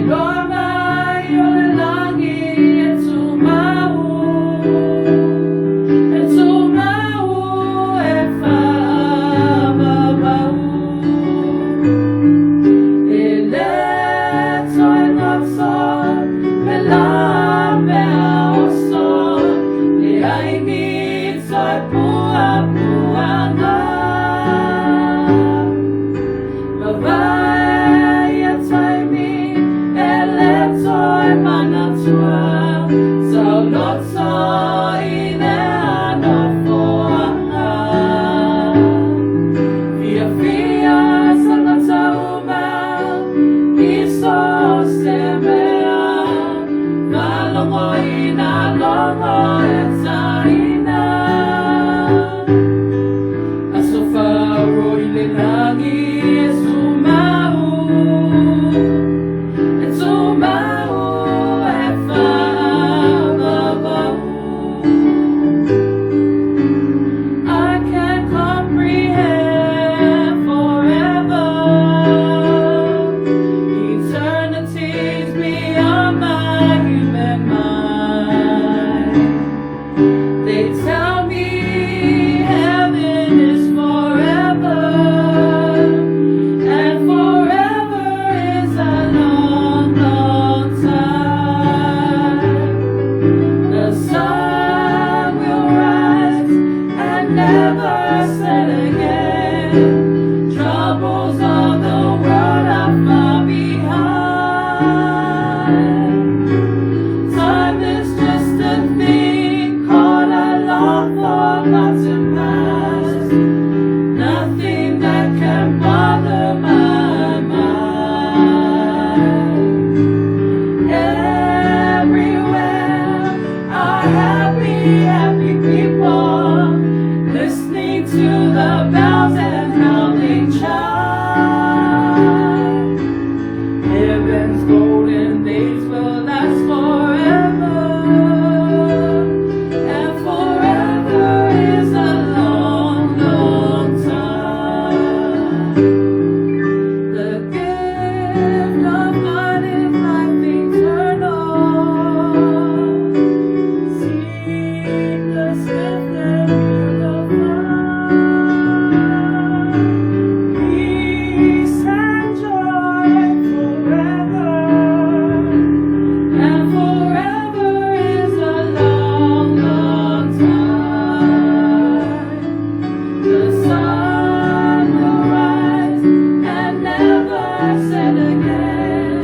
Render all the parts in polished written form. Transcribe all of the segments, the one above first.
Mailoa mai o le lagi e tumau, e tumau e faavavau. E le toe goto le la mea oso, leai ni toe puapuaga. Mavae ia taimi e le toe manatua, saoloto i lea nofoaga. Fiafia tagata uma i so o se mea, faalogo i nā logo e taina. Aso faaroa i le lagi e tumau, e tumau e faavavau. I can't comprehend forever. Eternity's beyond my human mind. They tell me heaven is forever, and forever is a long, long time. The sun will rise and never set again. Troubles of the world are far behind. Time is just a thing called a long forgotten past. Nothing that can bother my mind. Everywhere are happy, happy people listening to the bells and how they chime. Heaven's golden days will last forever, and forever is a long, long time. The gift of God is life eternal. Seek the swift and you will find peace and joy forever. And forever is a long, long time. The sun will rise and never set again.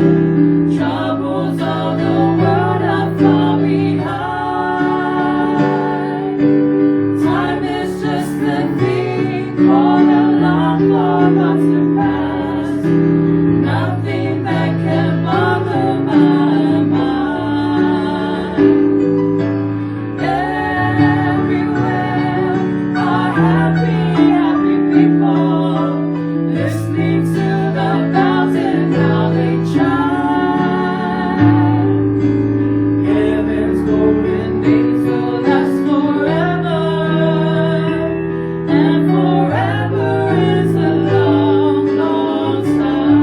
Troubles of the world are far behind. Time is just a thing called a long forgotten past. Nothing that can bother my mind. Everywhere are happy, happy people listening to the bells and how they chime. Heaven's golden days will last forever, and forever is a long, long time.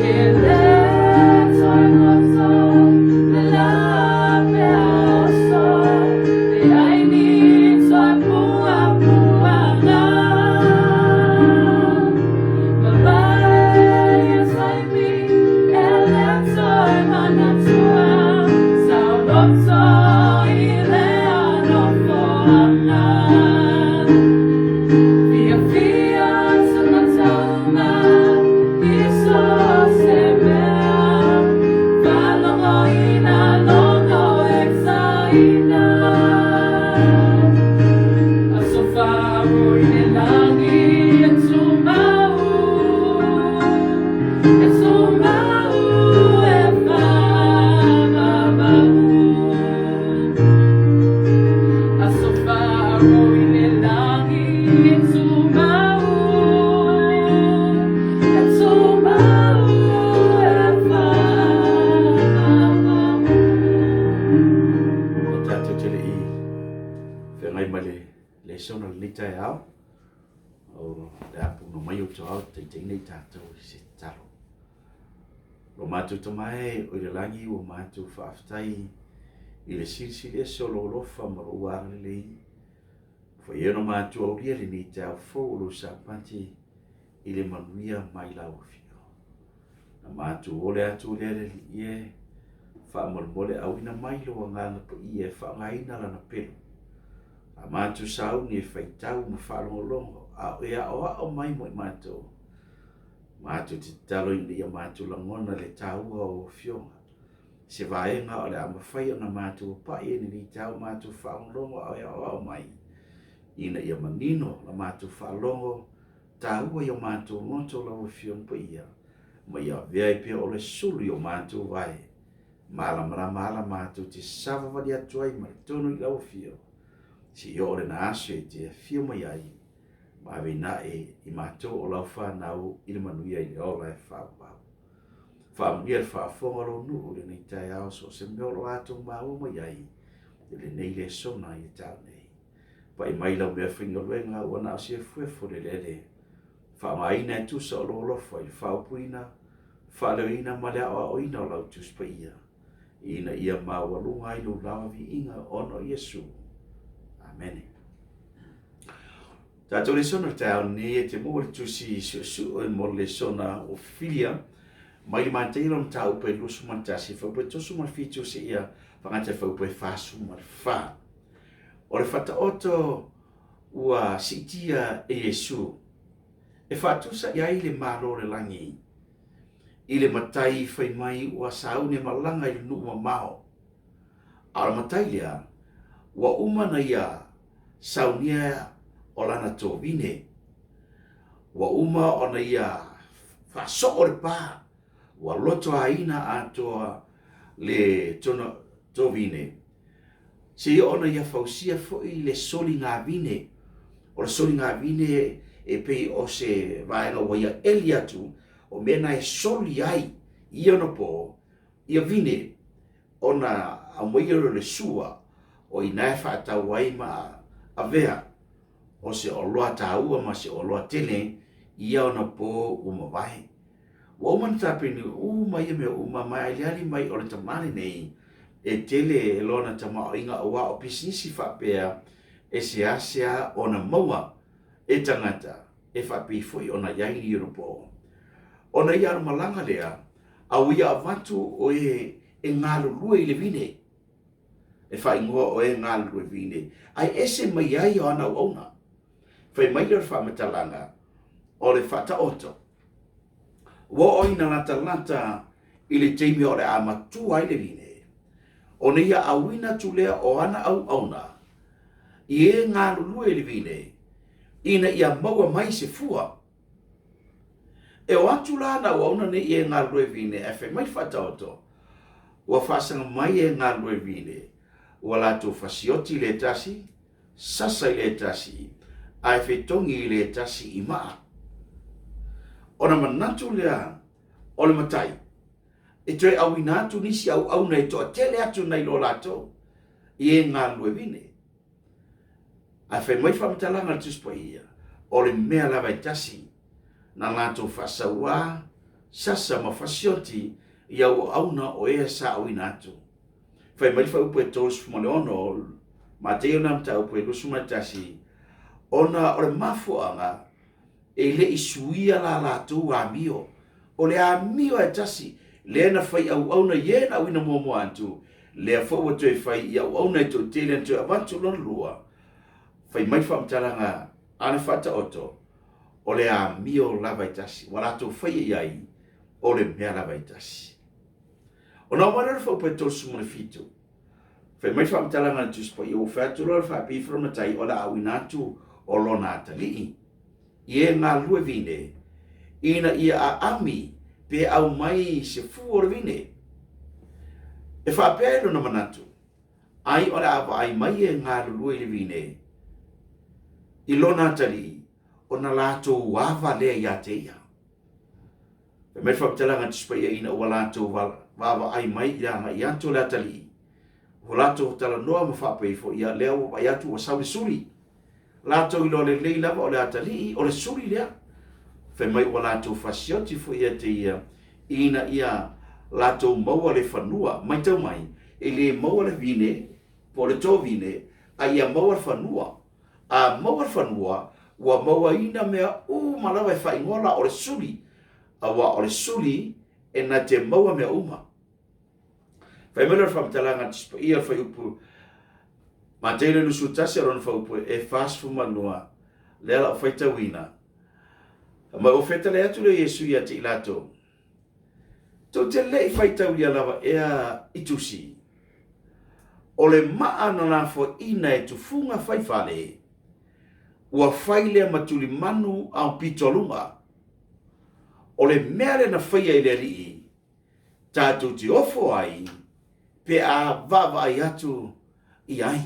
E le toe goto le la mea oso, leai ni toe puapuaga. Mavae ia taimi e le toe manatua, saoloto i lea nofoaga. Fiafia tagata uma i so o se mea, faalogo i nā logo e taina. Aso faaroa i le lagi e tumau, e tumau e faavavau. Aso faaroa i le lagi e tumau, e tumau e faavavau. E tatou te le i feagai ma le lesona o lenei taeao, o le a puno mai o outou ao e taitaiina i tatou i se tatalo. Lo matou Tama e o i le lagi, ua matou faafetai i le silisili ese o lou alofa ma lou agalelei. Ua fai ai ona matou aulia lenei taeao fou o lou Sapati i le manuia mai lau Afio. Na matou ole atu lea le Alii e, faamolemole auina mai lou Agaga Paia e faaaogaina lana pelu. A matou sauni e faitau ma faalogologo a o e aoao mai mo i matou. Matou te tatalo ina ia matou lagona le taua o Afioga. Se vaega o le a mafai ona matou apa'i ai i lenei taeao matou faalogologo a o e aoao mai, ina ia manino la matou faalogo taua i o matou loto lau Afioga Paia, ma ia avea ai pea o le sulu i o matou vae. Malamalama ala matou te savavali atu ai ma le tonu i lau Afioga, seia oo lena aso e te afio mai ai, ma aveina ae i matou o lau fanau i le manuia i le ola e faavavau. Faamanuia le faafofoga o lou nuu i lenei taeao, so o se mea o lo o latou maua mai ai i lenei lesona i le taeao nei. Pai mai lau meafaigaluega ua na o se efuefu o le eleele, faaaogaina e tusa o lou alofa i le faaupuina, faaleoina ma le aoaoina o lau Tusi Paia, ina ia maualuga ai lou lava viiga ona o Iesu. Amene. Tatou lesona o le taeao nei e te maua le tusi suesue mo le lesona o filia mai le Mataio lona mataupu e 21 fuaiupu e 37 seia faagata i le fuaiupu e 44. O le faataoto ua siitia e Iesu e faatusa i ai le Malo o le lagi i le matai fai mai ua sauni e malaga i le nuu mamao. A o le matai lea, ua uma na ia saunia o lana tovine. Ua uma ona ia faasoo le pa, ua lotoaina atoa le tovine, seia ona ia fausia foi le soligavine. O le soligavine e pei o se vaega ua ia eli atu, o mea na e soli ai i ona po ia vine, ona aumaia lea o le sua, o i ina e faatau ai ma avea o se oloa taua ma se oloa tele ia ona po ua mavae. Ua uma ona tapena uma ia mea uma ma e aliali mai o le tama lenei e tele lona tamaoaiga aua o pisinisi faapea e seasea ona maua e tagata e faapei foi ona i ai ni ona po. Ona ia alomalaga lea, a ua ia avatu o e e galulue i le vine, e faaigoa o e galulue vine, ae ese mai ai o ana auauna. Fai mai lea o le faamatalaga o le faataoto, ua oo ina latalata i le taimi o le a matua ai le vine, ona ia auina atu lea o ana auauna i e galulue i le vine, ina ia maua mai se fua. E o atu la ana auauna nei i e galulue vine, ae fai mai le faataoto, ua faasaga mai e galulue vine, ua latou fasioti i le tasi, sasa i le tasi, ae fetogi i le tasi i maa. Ona manatu lea o le matai, e toe auina atu nisi auauna e toatele atu nai lo latou i e galulue vine. Ae fai mai faamatalaga a le Tusi Paia, o le mea lava e tasi, na latou faasauā, sasa ma fasioti i auauna o ea sa auina atu. Fai mai le fuaiupu e 36, Mateio lena mataupu e 21, ona o le mafuaaga e le i suia la latou amio. O le amio e tasi, lea na fai auauna i e na auina muamua atu, lea foi ua toe fai i auauna e toatele na toe avatu lona lua. Fai mai le faamatalaga a le Faataoto, o le amio lava e tasi, ua latou faia i ai o le mea lava e tasi. Ona oo mai lea o le fuaiupu e 37, fai mai le faamatalaga a le Tusi Paia, ua fai atu loa le faapei ifo le matai o le a auina atu o lona atalii i e galulue vine, ina ia aami pe aumai se fua o le vine. E faapea ai lona manatu, ai o le a vaai mai e galulue i le vine i lona atalii, ona latou ava lea ia te ia. Fai mai le faamatalaga a le Tusi Paia ina ua latou vaavaai mai i le agai atu o le atalii, ua latou talanoa ma faapea ifo, ia lea ua vaai atu ua sau le suli. Latou iloa lelei lava o le atalii, o le suli lea. Fai mai ua latou fasioti foi ia te ia, ina ia latou maua le fanua. Matau mai, e le maua le vine po o le tovine, a ia maua le fanua. A maua le fanua, ua mauaina mea uma lava e faaigoa la o le suli, auā o le suli e na te maua mea uma. Fai mai lea o le faamatalaga a le Tusi Paia, le fuaiupu Matei le 21 a lona fuaiupu e 42, lea la o faitauina. Fai mai ua fetalai atu lea o Iesu ia te i latou, Tou te le i faitaulia lava ea i Tusi, o le maa na lafoaiina e tufuga fai fale, ua fai lea ma tulimanu aupitoaluga. O le mea lea na faia e le Alii, tatou te ofo ai pe a vaavaai atu i ai.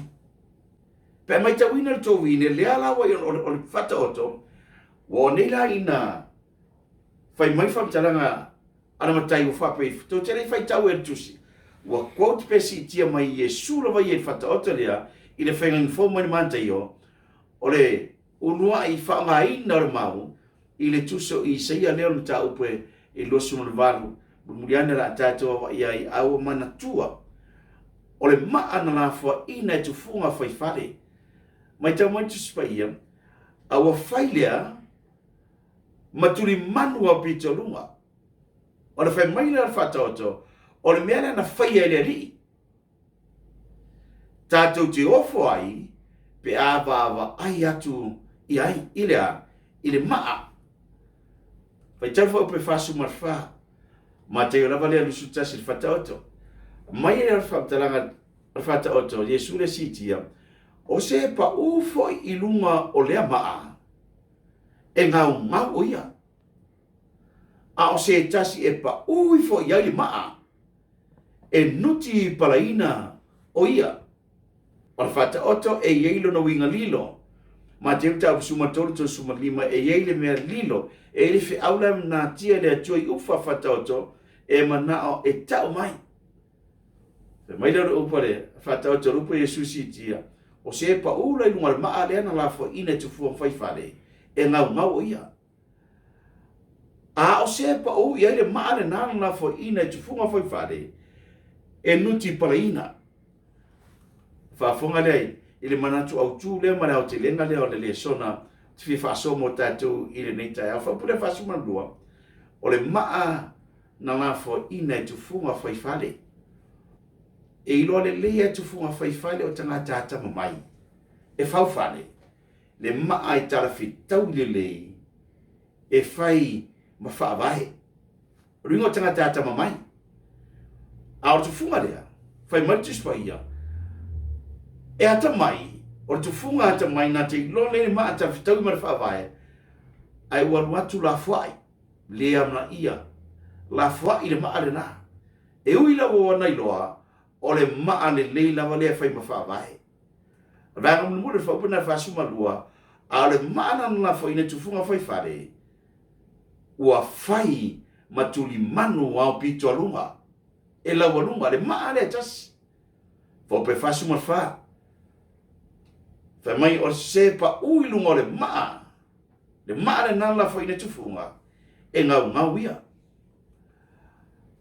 Pe a matauina le tou ine, lea la ua o le faataoto, ua o nei la ina fai mai faamatalaga a le matai ua faapea ifo, tou te le i faitau e le tusi, ua quote pe siitia mai Iesu lava ia i le faataoto lea i le faiga fou mai le Mataio, o le uluai faaaogaina o le mau i le tusi o Isaia lea o le mataupu e 28, mulimuli ane o le a tatou avaai ai, a ua manatua o le maa na lafoaiina e tufuga fai fale. Matau mai le Tusi Paia, a ua fai lea ma tulimanu aupitoaluga. O le fai mai lea o le Faataoto, o le mea lea na faia e le Alii, tatou te ofo ai pe a vaavaai atu i ai, i le a? I le maa. Faitau fuaiupu e 44, Mataio lava lea 21 i le Faataoto. Mai lea o le faamatalaga o le Faataoto, Iesu le siitia, o se paū foi i luga o lea maa, e gaugau o ia. A o se tasi e paū ifo i ai le maa, e nuti palaina o ia. O le Faataoto e i ai lona uiga lilo. Mateu mataupu 13, 35, e i ai le mea lilo, e i ai le feau la e natia e le Atua i upu faa-Faataoto e manao e tau mai. Fai mai lea o le upu a le Faataoto, le upu a Iesu siitia, o se paū la i luga o le maa lea na lafoaiina e tufua ma fai fale, e gaugau o ia. A o se paū i ai le maa lena na lafoaiina e tufuga fai fale, e nuti palaina. Faafofoga lea i le manatu autu lea ma le aotelega lea o le lesona te fia faasoa mo tatou i lenei taeao. Faaupu lea 42, o le maa na lafoaiina e tufuga fai fale. E iloa lelei e tufuga fai fale o tagata atamamai e fau fale, le maa e talafetaui lelei e fai ma faavae. O le uiga o tagata atamamai. A o le tufuga lea, fai mai le Tusi Paia, e atamai, o le tufuga atamai na te iloa lelei le maa talafetaui ma le faavae, ae ua alu atu lafoai, le amanaia, lafoai le maa lena. E ui lava ua na iloa, o le maa lelei lava lea e fai ma faavae. O le vaega mulimuli o le fuaiupu lena e 42, a o le maa na lafoaiina e tufuga fai fale, ua fai ma tulimanu aopitoaluga e laualuga, le maa lea e tasi. Fuaiupu e 44, fai mai o se paū i luga o le maa, le maa lena na lafoaiina e tufuga, e gaugau ia.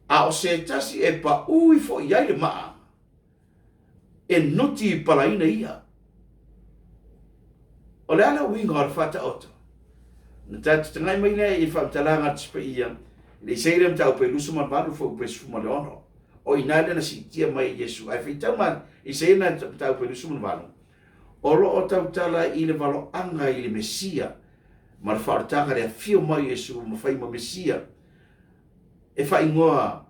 A o se tasi e paū ifo i ai le maa, e nuti palaina ia. O le a le uiga o le faataoto? Na tatou tagai mai lea i le faamatalaga a le Tusi Paia, i le Isaia lea mataupu e 28 fuaiupu e 16. O i ina lea na siitia mai e Iesu. Ae faitau ma Isaia na mataupu e 28, o lo o tautala i le valoaga i le Mesia ma le faaolataga le afio mai o Iesu ma fai ma Mesia e faaigoa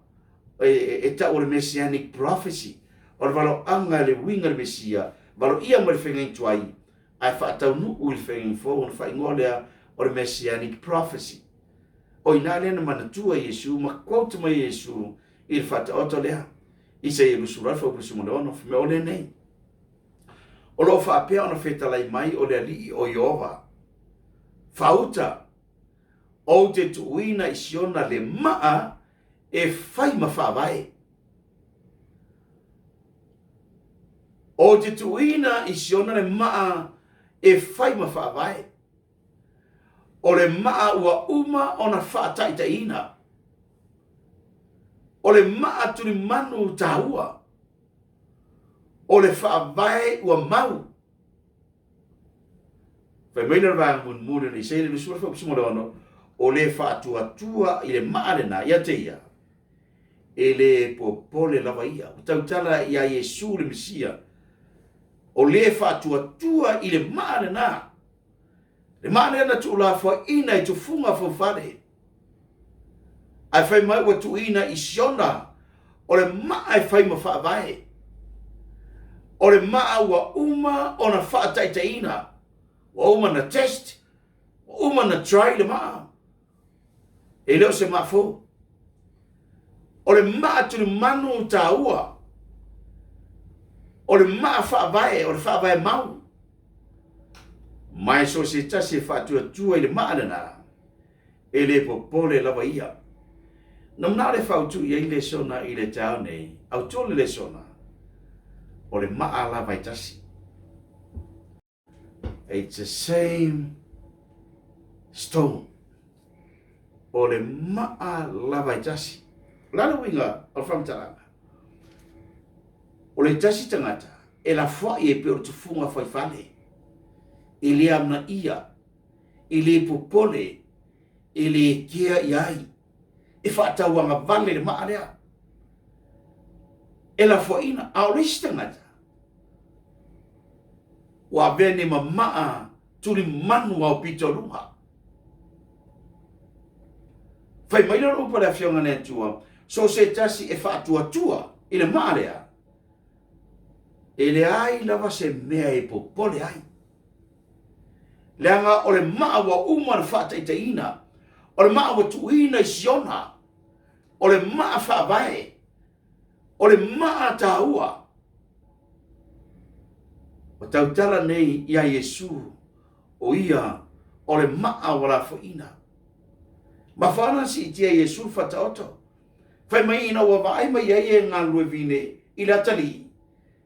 e tau o le Messianic Prophecy, o le valoaga i le uiga i le Mesia, valoia mai le feagaiga tuai, ae faataunuu i le feagaiga fou, ona faaigoa lea o le Messianic Prophecy. O i ina lea na manatua Iesu ma quote mai Iesu i le faataoto lea. Isaia 28 fuaiupu 16, fai mai o lenei. O lo o faapea ona fetalai mai o le Alii o Ieova. Faauta, ou te tuuina i Siona le maa e fai ma faavae. Ou te tuuina i Siona le maa e fai ma faavae. O le maa ua uma ona faataitaiina. O le maa tulimanu taua. O le faavae ua mau. Fai mai le vaega mulimuli o le Isaia le 26, o le faatuatua i le maa lena ia te ia, e le popole lava ia. Ua tautala ia Iesu le Mesia, o le faatuatua i le maa lena, le maa lea na tuulafoaiina i tufuga faufale, ae fai mai ua tuuina i Siona, o le maa e fai ma faavae, o le maa ua uma ona faataitaiina, ua uma na test, ua uma na try le maa, e le o se maa fou. O le maa tulimanu taua, o le maa faavae, o le faavae mau. Ma e so o se tasi e faatuatua i le maa lena, e le popole lava ia. Na manao le fautu i ai lesona i le taeao nei, autu le lesona, o le maa lava e tasi. It's the same stone. O le maa lava e tasi. O le a le uiga o le faamatalaga? O le tasi tagata e lafoai e pei o le tufuga faifale, e le amanaia, e le popole, e le kea i ai, e faatauagavale le maa lea. E lafoaiina, a o le isi tagata, ua avea nei ma maa tulimanu aopito luga. Fai mai le upu a le Afioga a le Atua, so o se tasi e faatuatua i le maa lea, e leai lava se mea e popole ai. Leaga o le maa ua uma na faataitaiina, o le maa ua tuuina i Siona, o le maa faavae, o le maa taua. Ua tautala nei ia Iesu, o ia o le maa ua lafoaiina. Mafua ona siitia e Iesu le faataoto. Fai mai ina ua vaai mai ai e galulue vine i le atalii,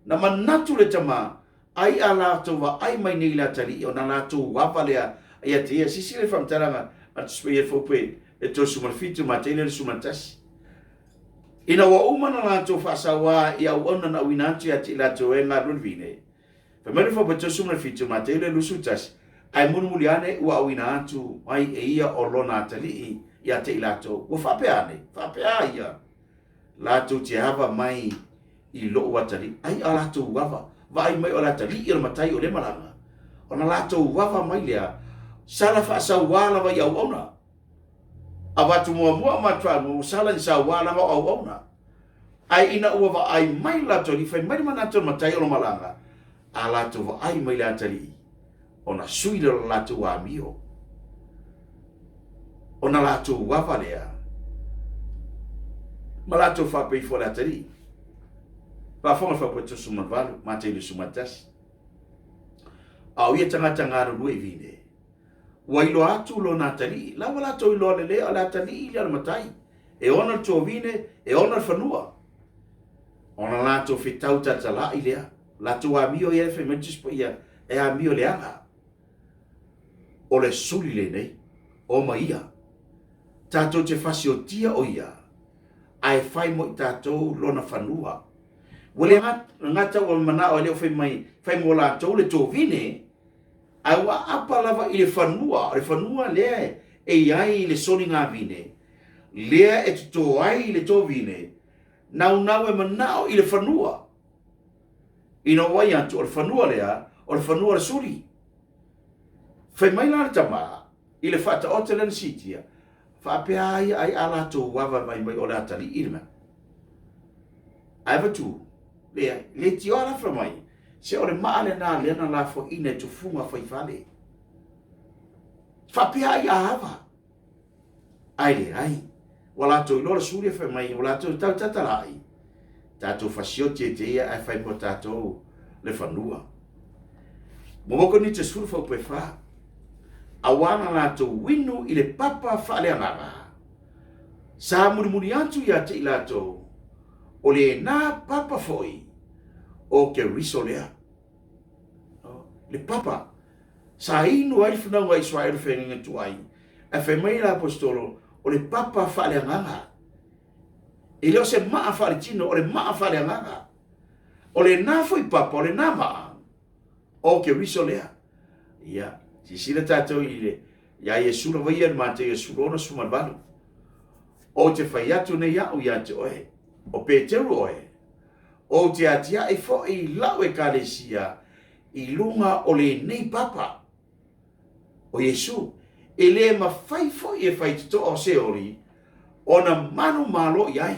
na manatu le tama, ai a latou vaai mai nei i le atalii, ona latou ava lea ia te ia. Silasila i le faamatalaga a le Tusi Paia Faupe e 37 Matei 21. Ina ua uma ona latou faasauā i auauna na auina atu ia te i latou e galulue le vine, fai mai le Faupe 37 Matei 21, ae mulimuli ane ua auina atu mai e ia o lona atalii ia te i latou. Ua faapea ane, faapea ia, latou te ava mai i lou atalii. Ai a latou ava, vaai mai o le atalii o le matai o lea malaga, ona latou ava mai lea, sala faasauā lava i auauna. Avatu muamua avatu faalua, ua sala ni sauā lava o auauna. Ae ina ua vaai mai le latou alii, fai mai le manatu o le matai o le malaga, a latou vaai mai le atalii, ona sui lea o le latou amio, ona latou ava lea, ma latou faapea ifo le atalii. Faafofoga le faapoe 38, Matei 21. A o ia tagata galulue i vine, Ua iloa atu lona atalii. La ua latou iloa lelei o le atalii lea o le matai, e ona le tuavine, e ona le fanua. Ona latou fetau talatalai lea, latou amio ia e fai mai le Tusi Paia, e amio leaga. O le suli lenei, o ma ia. Tatou te fasiotia o ia, ae fai mo i tatou lona fanua. Ua le gata ua manao e le o fai mai, fai mo latou le tovine, Ae ua aapa lava i le fanua, o le fanua lea e i ai le soligavine, lea e toto ai le tovine, naunau e manao i le fanua. Ina ua ai atu, o le fanua lea, o le fanua o le suli. Fai mai la le tama i le faataoto lea na siitia, faapea a ia ai a latou ava mai mai o le atalii le mea. Ae avatu, leai, leitioa la fai mai, Se o le maa lena lea na lafoaiina e tufuga faifale. Faapea ai a ava. Ae leai, ua latou iloa le suli e fai mai, ua latou tau tatalai, tatou fasioti e te ia ae fai mo tatou le fanua. Mo ko ni te sulu fau pe fa. Aua na latou inu i le papa faaleagaga. Sa mulimuli atu ia te i latou, o lena papa foi o Keriso lea. Le papa sa inu ai le fanauga a Israele feagaiga tuai, ae fai mai le aposetolo, o le papa faaleagaga. E le o se maa faaletino, o le maa faaleagaga. O lena foi papa, o lena maa, o Keriso lea. Ia, silasila tatou i le, ia Iesu lava ia i le Mateo 16:18. Ou te fai atu nei au ia te oe, o Peteru oe, ou te atiae foi i lau ekalesia i luga o lenei papa, o Iesu, e le mafai foi e faitotoa o Seoli ona manumalo i ai.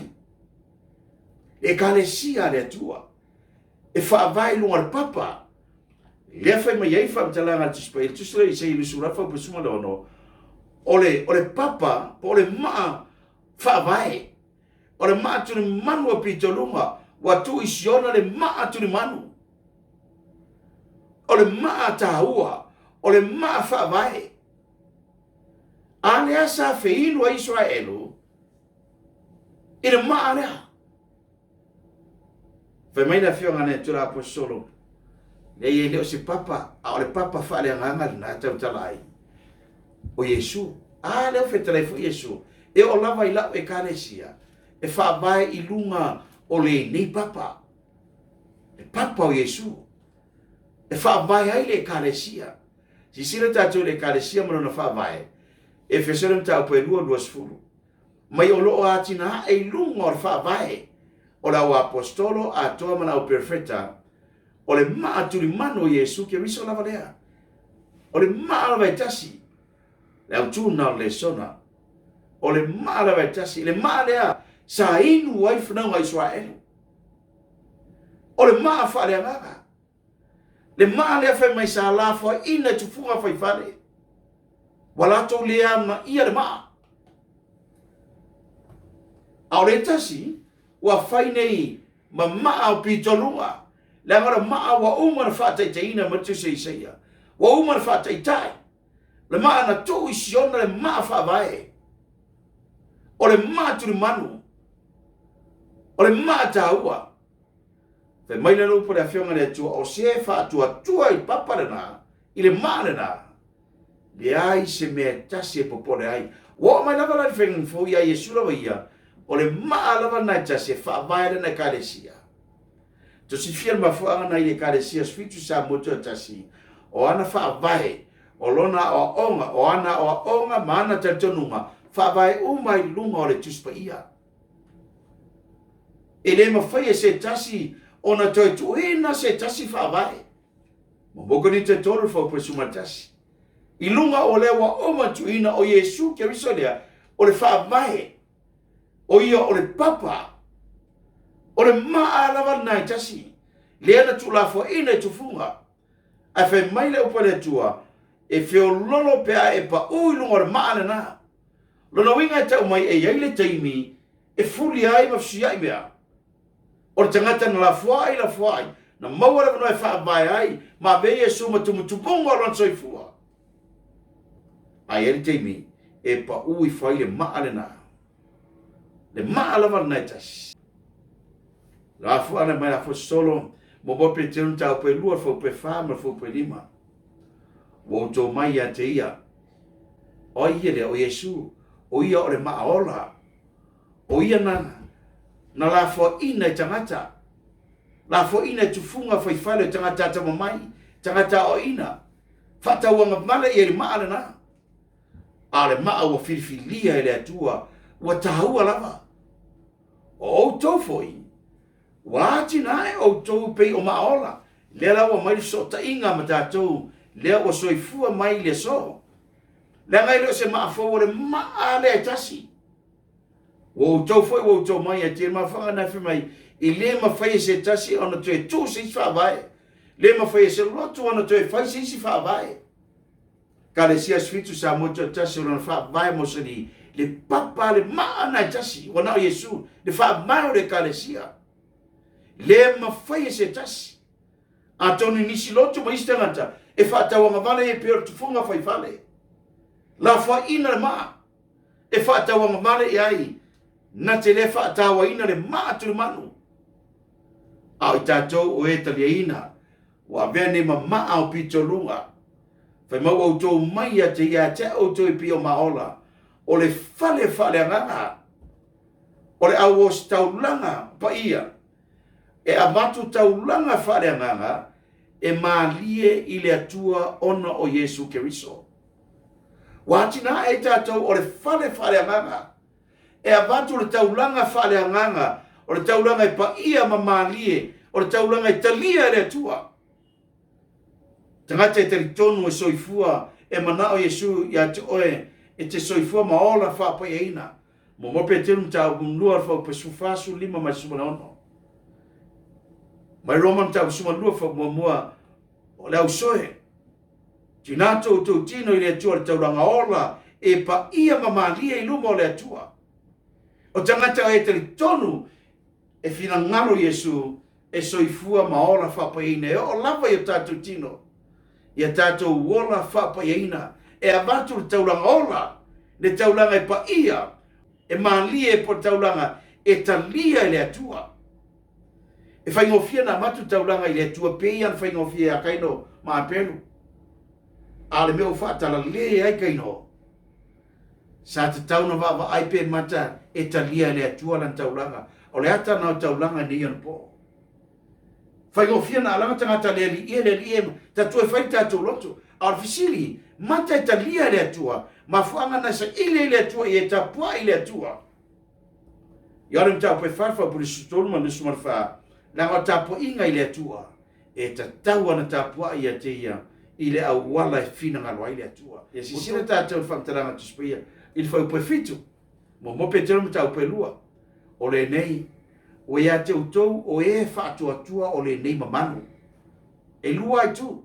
Le ekalesia a le Atua e faavae i luga o le papa, lea fai mai ai le faamatalaga a le Tusi Paia, le Tusi lea o Isaia 28:16, o le, o le papa po o le maa faavae, o le maa tulimanu a pitoluga, ua tuu i Siona le maa tulimanu. O le maa taua, o le maa faavae. A lea sa feinu ai Isaraelu i le maa lea. Fai mai le afioga a le Atua Aposetolo, leai e le o se papa, a o le papa faaleagaga lena e tautala ai, o Iesu. A lea ua fetalai foi Iesu, e oo lava i lau ekalesia, e faavae i luga o lenei papa, le papa o Iesu, e faavae ai le ekalesia. Silasila tatou i le ekalesia ma lona faavae, Efeso le mataupu e 2:20. Mai o lo o atinae i luga o le faavae o le au aposetolo atoa ma le au perofeta, o le maa tulimanu o Iesu Keriso lava lea. O le maa lava e tasi, le autu lena o le lesona. O le maa lava e tasi, le maa lea sa inu ai fanauga a Isaraelu. O le maa faaleagaga. Le maa lea fai mai sa lafoaiina i tufuga faifale. Ua latou le amanaia le maa. A o le tasi, ua fai nei ma maa o pitoluga, leaga o le maa ua uma ona faataitaiina mai le Tusi a Isaia. Ua uma ona faataitai. Le maa na tuu i Siona le maa faavae. O le maa tulimanu. O le maa taua. Fai mai le upu a le Afioga a le Atua, o se e faatuatua i papa lena, i le maa lena, leai se mea e tasi e popole ai. Ua oo mai lava la i le faiga fou ia Iesu lava ia, o le maa lava lena e tasi e faavae lana ekalesia. Tosifia le mafuaaga na i le ekalesia 17 Samoa Tuatasi, o ana faavae, o lona aoaoga, o ana aoaoga ma ana talitonuga, faavae uma i luga o le Tusi Paia. E le mafai e se tasi ona toe tuuina se tasi faavae. Mo Korinito e 3 fuaiupu 11. I luga o lea ua uma tuuina o Iesu Keriso lea, o le faavae, o ia o le papa, o le maa lava lena e tasi, lea na tuulafoaiina i tufuga. Ae fai mai le upu a le Atua, e feololo pe a e pau i luga o le maa lena. Lona uiga e tau mai e i ai le taimi e fuli ai ma fesuiai mea. O le tagata na lafoai, lafoai, na maua le avanoa e faavae ai ma avea Iesu ma tumutumuga o lona soifua. Ae i ai le taimi e pau ifo ai le maa lena. Le maa lava lena e tasi. Lafoana mai la solo mo mo pe te un tau pe lua fo pe fa ma fo pe lima. Ua outou mai ia te ia. O ai ia lea? O Iesu. O ia o le maa ola. O ia na, na lafoaiina i tagata. Lafoaiina i tufuga faifale o tagata atamamai, tagata aoaina. Faatauagavale ia i le maa lena. A o le maa ua filifilia e le Atua, ua taua lava. O outou foi, Ua atinae outou pei o maaola, lea la ua mai le fesootaiga ma tatou, lea ua soifua mai i le aso. Leaga e le o se maa fou, o le maa lea e tasi. Ua outou foi ua outou mai ai te mafuaaga na fai mai, e le mafai e se tasi ona toe tuu se isi faavae, le mafai e se lotu ona toe fai se isi faavae. Kalesia 17 Samoa Tuatasi o lona faavae mausali, le papa le maa na e tasi, ua na o Iesu, le faavae o le Ekalesia. Le mafai e se tasi. Atonu i nisi lotu ma isi tagata e faatauagavale e pei o le tufuga faifale. Lafoaiina le maa e faatauagavale i ai na te le faatauaina le maa tulimanu. A o i tatou o e taliaina Ua avea nei ma maa o pitoluga. Fai mai ua outou mai ia te ia te outou i pio maola, o le fale faaleagaga. O le auositaulaga paia e avatu taulaga faaleagaga e malie i le Atua ona o Iesu Keriso. Ua atinae ai tatou o le fale faaleagaga e avatu le taulaga faaleagaga, o le taulaga e paia ma malie, o le taulaga e talia e le Atua. Tagata e talitonu e soifua e manao Iesu ia te oe e te soifua ma ola faapaiaina. Mo Peteru mataupu 2 fuaiupu 14, 15 ma le 16. Mai Roma mataupu 12 fuaiupu muamua o le ausoe. Tuuina atu outou tino i le Atua le taulaga ola e paia ma malie i luma o le Atua. O tagata e talitonu e finagalo Iesu e soifua ma ola faapaiaina e oo lava i o tatou tino, ia tatou ola faapaiaina e avatu le taulaga ola, le taulaga e paia, e malie po o le taulaga e talia e le Atua. E faigofie ona avatu le taulaga i le Atua pei ona faigofie ia Kaino ma Apelu. A o le mea ua faatalale ai Kaino, sa tatau ona vaavaai pe mata e talia e le Atua lana taulaga. O le ata lena o taulaga i nei anapo. Faigofie ona alaga tagata le Alii e, le Alii e, tatou e fai le tatou loto. A o le fesili, mata e talia e le Atua, mafuaaga na saili ai le Atua ia e tapuai i le Atua. Ioane mataupu e 4, fuaiupu 23 ma le 24, leaga o le tapuaiga i le Atua, e tatau ona tapuai ia te ia i le auala e finagalo ai le Atua. Ia silasila tatou i le faamatalaga Tusi Paia i le fuaiupu e 7, muamua Petero mataupu e 2, o lenei, ua ia te outou o e faatuatua o lenei mamalu. E lua itu.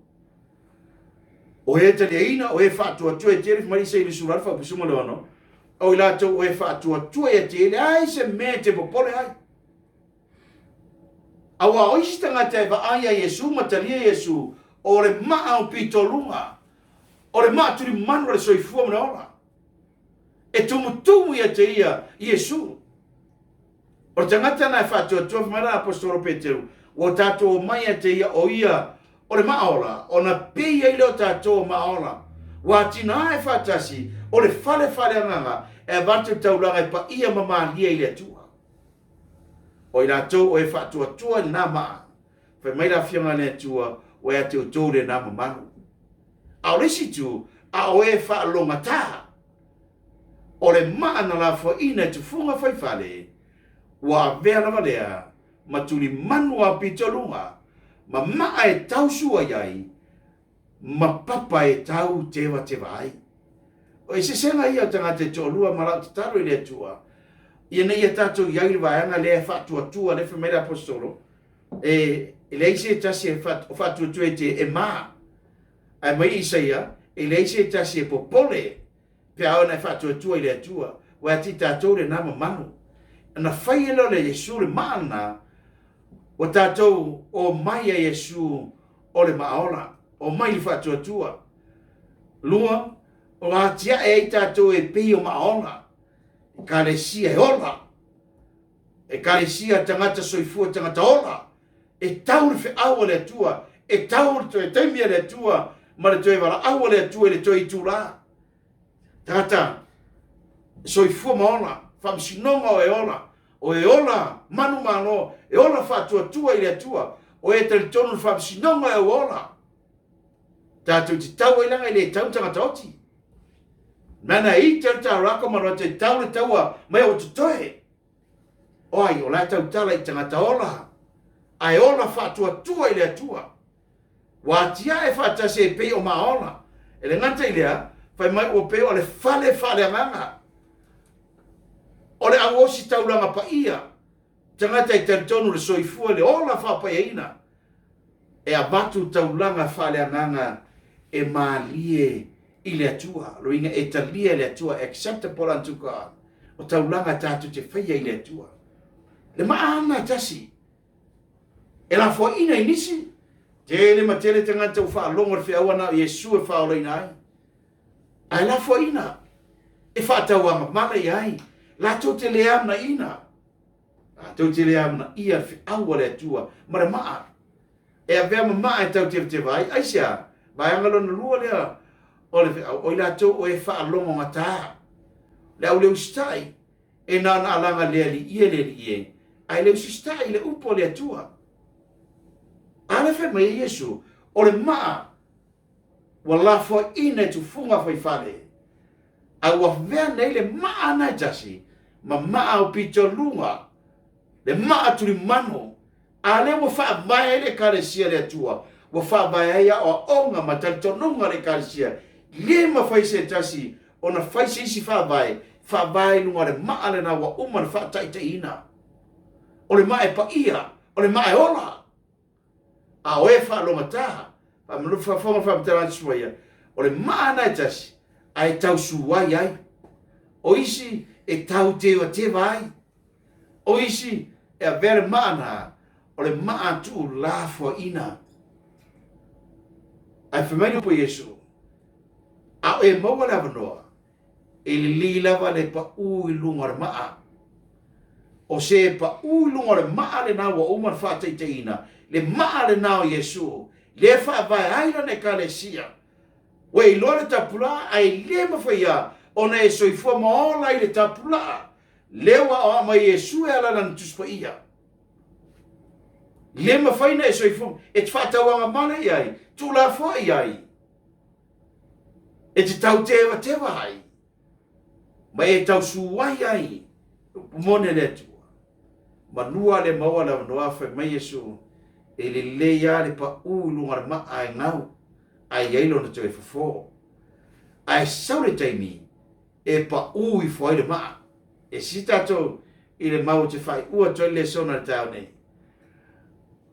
O e taliaina, o e faatuatua e tele, fai mai Isaia 28 fuaiupu 16, o i latou o e faatuatua ia te e leai se mea e te popole ai. Aua o isi tagata e vaai ia Iesu ma talia Iesu, o le maa o pitoluga, o le maa tulimanu o le soifua ma le ola. E tumutumu ia te ia Iesu. O le tagata na e faatuatua, fai mai la Aposetolo Peteru, ua tatou omai ia te ia o ia o le maa ola, ona pei ai lea o tatou o maa ola. Ua atinae faatasi o le fale faaleagaga e avatu le taulaga e paia ma malie i le Atua. O i latou o e faatuatua i lena maa, fai mai le Afioga a le Atua, ua ia te outou lena mamalu. A o le isi itu, a o e faalogata, o le maa na lafoaiina e tufuga faifale, ua avea lava lea ma tulimanu a pitoluga, ma maa e tausu ai ai, ma papa e tau tevateva ai. O esesega ia o tagata e toalua ma lau tatalo i le Atua, ina ia tatou i ai le vaega lea e faatuatua, lea fai mai le Aposetolo, e leai se tasi e faatuatua e te e mā. Ae mai Isaia, e leai se tasi e popole pe a ona e faatuatua i le Atua, ua ati tatou lena mamalu. Na fai e lea o le Iesu le maa lena, ua tatou omai a Iesu o le maaola, omai i le faatuatua. Lua, o atiae ai tatou e pei o maaola, ekalesia e ola, ekalesia tagata soifua tagata ola, e tau le feau a le Atua, e tau le toe taimi a le Atua, ma le toe valaau a le Atua i le toe itulā. Tagata soifua ma ola, faamasinoga o e ola, o e ola manumalo, e ola faatuatua i le Atua, o e talitonu le faamasinoga e ua ola. Tatou te tau ai laga i le tau tagata oti. Mana i te tarako ma roa te tau le taua mai o totoe. O ai, o la e tautala i tagata ola, ae ola faatuatua i le Atua. Ua atiae faatasi e pei o maola. E le gata i lea, fai mai ua pei o le fale faaleagaga. O le auosi taulaga paia, tagata e talitonu le soifua le ola faapaiaina, e avatu taulaga faaleagaga e malie i le Atua. Loiga e talia e le Atua, acceptable unto God. O taulaga tatou te faia i le Atua. Le maana e tasi, e lafoaiina i nisi, tele ma tele tagata ua faalogo le feaua na o Iesu e faaolaina ai. Ae lafoaiina, e faatauamamala i ai, latou te le amanaina, latou te le amanaia le feau a le Atua ma le maa. E avea ma maa e tautevateva ai, aisea, vaega lona lua lea o le feau, o i latou o e faalogogata, le au le usitai, e E na ona alaga le alii e le alii e, ae le usita'i i le upu a le Atua. A lea fai mai ai Iesu, o le maa ua lafoaiina e tufuga faifale, a ua avea nei le maa na e tasi ma maa aupitoaluga, le maa tulimanu, a lea ua faavae ai le Ekalesia a le Atua, ua faavae ai aoaoga ma talitonuga a le Ekalesia, le mafai se tasi ona fai se isi faavae, faavae i luga o le maa lena ua uma ona faataitaiina. O le maa e paia, o le maa e ola. A o e faalogata, faafofoga le faamatalaga a Suaia, o le maa lena e tasi, ae tau suai ai. O isi e tau tevateva ai. O isi e avea le maa na, o le maa tuulafoaiina. Ae fai mai le upu a Iesu, a o e maua le avanoa, e lelei lava le paʻū i luga o le maa. O se paʻū i luga o le maa lena ua uma ona faataitaiina, le maa lena o Iesu, lea e faavae ai lana Ekalesia. Ua e iloa le tapulaa, ae le mafai lava ona e soifua ma ola i le tapulaa lea ua aoao mai e Iesu e ala i lana Tusi Paia. Le mafai ona e soifua, e te faatauagamala i ai, tuulafoai i ai, e te tautevateva ai, ma e tausuai ai upu moni a le Atua. Manua le maua le avanoa fai mai Iesu, e lelei lava le paʻū i luga o le maa e gau, ae i ai lona toe fofo. Ae sau le taimi e paʻū ifo ai le maa. E sisi tatou i le mau ou te faaiua atu ai le lesona i le taeao nei.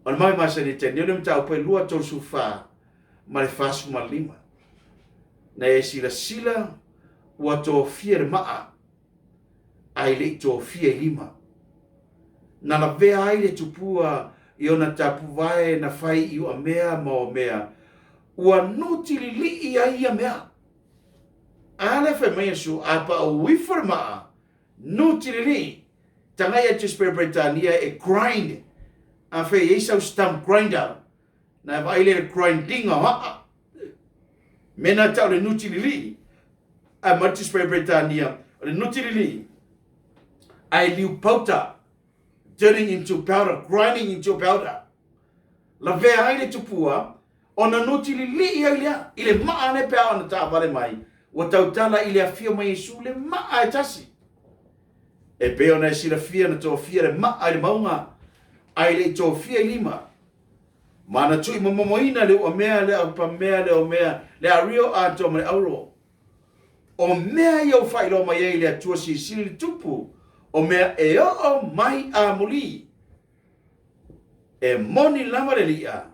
O le mau e masani ai Daniel le mataupu e 2:34 ma le 45. Na e silasila ua tofia le maa ae le i tofia i lima. Na lavea ai le tupua i ona tapuvae na fai i uamea ma uamea, ua nutililii ai ia mea. A lea fai mai Iesu, a paʻū ifo le maa, nutililii, tagai atu i Spare Peretania e grind, a fai e i ai sau stump grinder, na e vaai lea i le grindinga o aa. Mea na tau le nutililii, ae mai le Tusi Paia Peretania, o le nutililii, ae liu pauta, turning into powder, grinding into powder. Lavea ai le tupua, ona nutililii ai lea i le maa lea pe a ona taavale mai, ua tautala i le afio mai Iesu le maa e tasi. E pei ona e silafia na tofia le maa i le mauga, ae le i tofia i lima. Ma na tuuimomomoina le uamea, le aupamea, le omea, le ario atoa ma le auro. O mea ia ua faailoa mai ai le Atua Silisili le Tupu, o mea e oo mai amuli. E moni lava le li'a,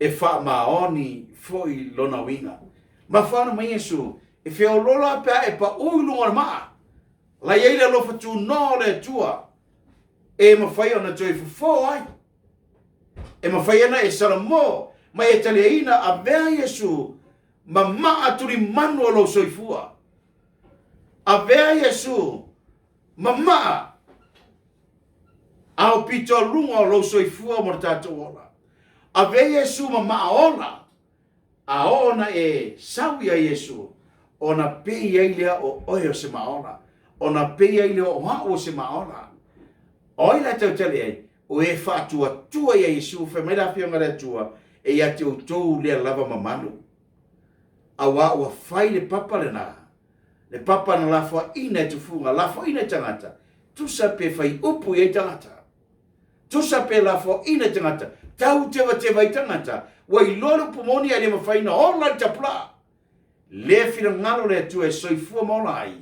e faamaoni foi lona uiga. Mafua ona mai Iesu, e feoloolo pe a e paʻū i luga o le maa. La i ai le alofa tunoa o le Atua e mafai ona toe fofo ai. E mafai ona e salamo ma e taliaina avea Iesu ma maa tulimanu o lou soifua. Avea Iesu ma maa aupitoaluga o lou soifua mo le tatou ola. Avea Iesu ma maa ola A oo ona e sau iā Iesu, ona pei ai lea o oe o se maola, ona pei ai lea o a'u o se maola. O ai la e tautala i ai? O e faatuatua iā Iesu, fai mai le Afioga a le Atua, e ia te outou lea lava mamalu. Auā ua fai le papa lenā, le papa na lafoaiina e tufuga, lafoaiina e tagata, tusa pe fai upu i ai tagata. Tusa pe lafoaiina i tagata, tau tevateva ai tagata, ua iloa le upu moni ae le mafai ona ola i le tapulaa. Le finagalo le Atua e soifua ma ola ai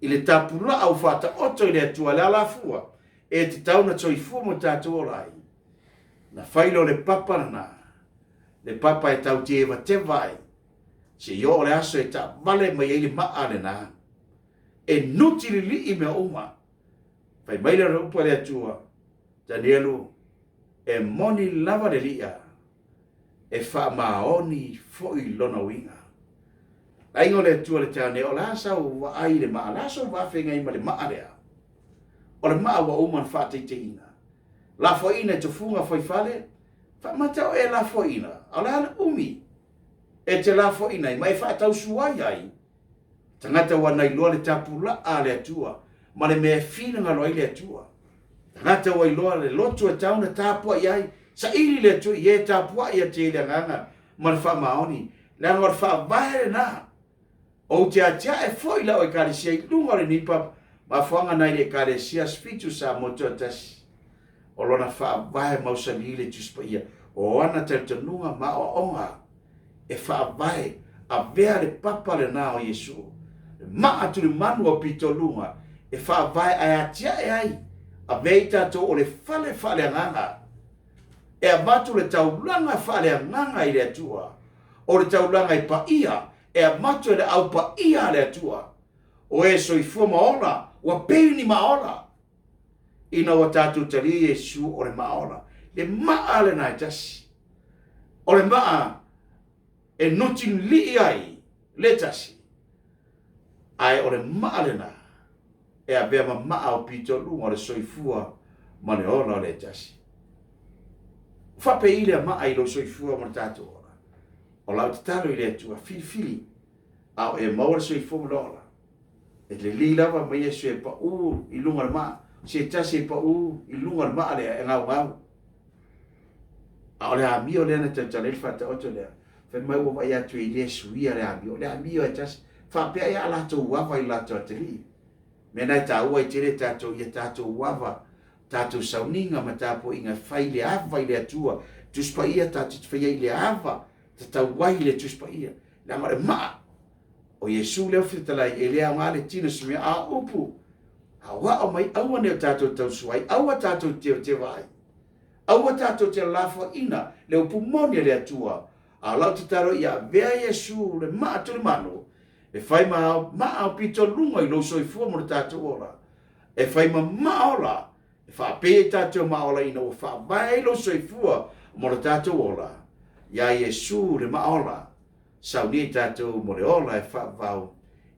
i le tapulaa ua faataoto i le Atua le alafua e tatau ona soifua ma tatou ola ai. Na fai lea o le papa lena, le papa e tau tevateva ai, seia oo le aso e taavale mai ai le maa lena, e nutililii mea uma. Fai mai le upu a le Atua, Danielu, e moni lava le li'a, e faamaoni foi lona uiga. Aiga o le Atua le taeao nei, o le a sau vaai i le maa, o le a sou vaafeagai ma le maa lea? O le maa ua uma ona faataitaiina. Lafoaiina e tofuga faifale, faamata o e lafoaiina, a o le a le umi e te lafoaiina ai ma e faatausuai ai? Tagata ua nailoa le tapulaa a le Atua ma le mea e finagalo ai le Atua. Tagata ua iloa le loto e tau ona tapuai ai, saili le Atua i e tapuai atu i le agaga ma le faamaoni, leaga o le faavae lena. Ou te atiae foi lau Ekalesia i luga o lenei papa, mafuaaga nai le Ekalesia Asofitu Samoa Tuatasi. O lona faavae mausali le Tusi Paia, o ana talitonuga ma aoaoga e faavae avea le papa lena o Iesu, le maa tulimanu o pitoluga e faavae ae atiae ai, avea i tatou o le fale faaleagaga, e avatu le taulaga faaleagaga i le Atua, o le taulaga e paia e avatu e le Au Paia a le Atua, o e soifua ma ola, ua pei ni maa ola. Ina ua tatou talia Iesu o le maa ola, le maa lena e tasi, o le maa e nutilii ai le tasi, ae o le maa lena e avea ma maa o pitoluga o le soifua ma le ola o le tasi. Faapei lea maa i lou soifua ma le tatou ola. O lau tatalo i le Atua, filifili, a o e maua le soifua ma le ola. E lelei lava ma Iesu e pau i luga o le maa, se tasi e pau i luga o le maa lea e gaugau. A o le amio lea na tautala ai le faataoto lea, fai mai ua vaai atu e le suia le amio, o le amio e tasi. Faapea ai a latou ava i latou atalii. Mea na e taua ai tele tatou ia tatou ava, tatou sauniga ma tapuaiga e fai le ava i le Atua. Tusi Paia tatou te faia i le ava, tatau ai i le Tusi Paia. Leaga o le maa o Iesu lea ua fetalai, e le aoga le tino se mea, a o upu, aoao mai aua ne i o tatou tausua ai, aua tatou te tevateva ai, aua tatou te lafoaiina le upu moni a le Atua. A o lau tatalo ia avea Iesu le maa tulimanu e fai ma maa o pitoluga i lou soifua mo le tatou ola, e fai ma maa ola, e faapei ai tatou maa ola ina ua faavae ai lou soifua mo le tatou ola, iā Iesu le maa ola. Saunia i tatou mo le ola e faavavau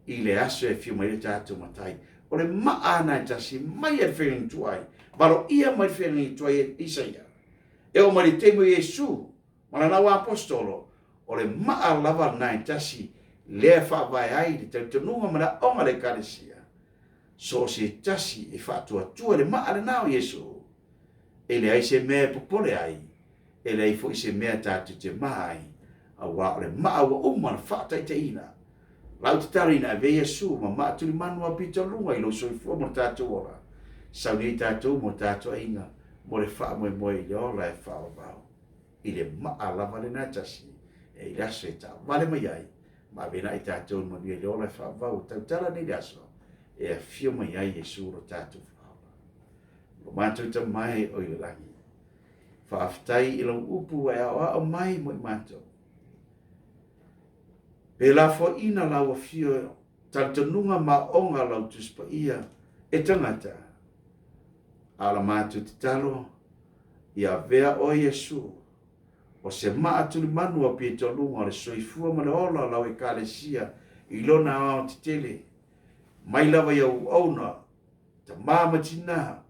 i le aso e afio mai ai le tatou Matai. O le maa lena e tasi mai a le feagaiga tuai, valoia mai le feagaiga tuai e Isaia. E oo mai le taimi o Iesu ma lana au aposetolo, o le maa lava lena e tasi lea e faavae ai le talitonuga ma le aoga a le Ekalesia. So o se tasi e faatuatua i le maa lena o Iesu, e leai se mea e popole ai, e leai foi se mea tatou te ma ai, auā o le maa ua uma ona faataitaiina. Lau tatalo ina ave Iesu ma maa tulimanu a pitoluga i lou soifua mo le tatou ola, sauni ai tatou mo tatou aiga mo le faamoemoe i le ola e faavavau i le maa lava lena e tasi e i le aso e taavale mai ai ma ave na'i tatou i manuia i le ola e faavavau ua tautala nei le aso e afio mai ai Iesu lo tatou Faaola. Lo matou Tama e o i le lagi, Faafetai i lau upu ua e aoao mai mo i matou. Pe lafoaiina lau afio talitonuga ma aoga lau Tusi Paia e tagata, a o la matou tatalo, ia avea oe Iesu, o se maa tulimanu o pitoluga o le soifua ma le ola o lau Ekalesia i lona aoaotetele, mai lava i auauna, tama ma tina,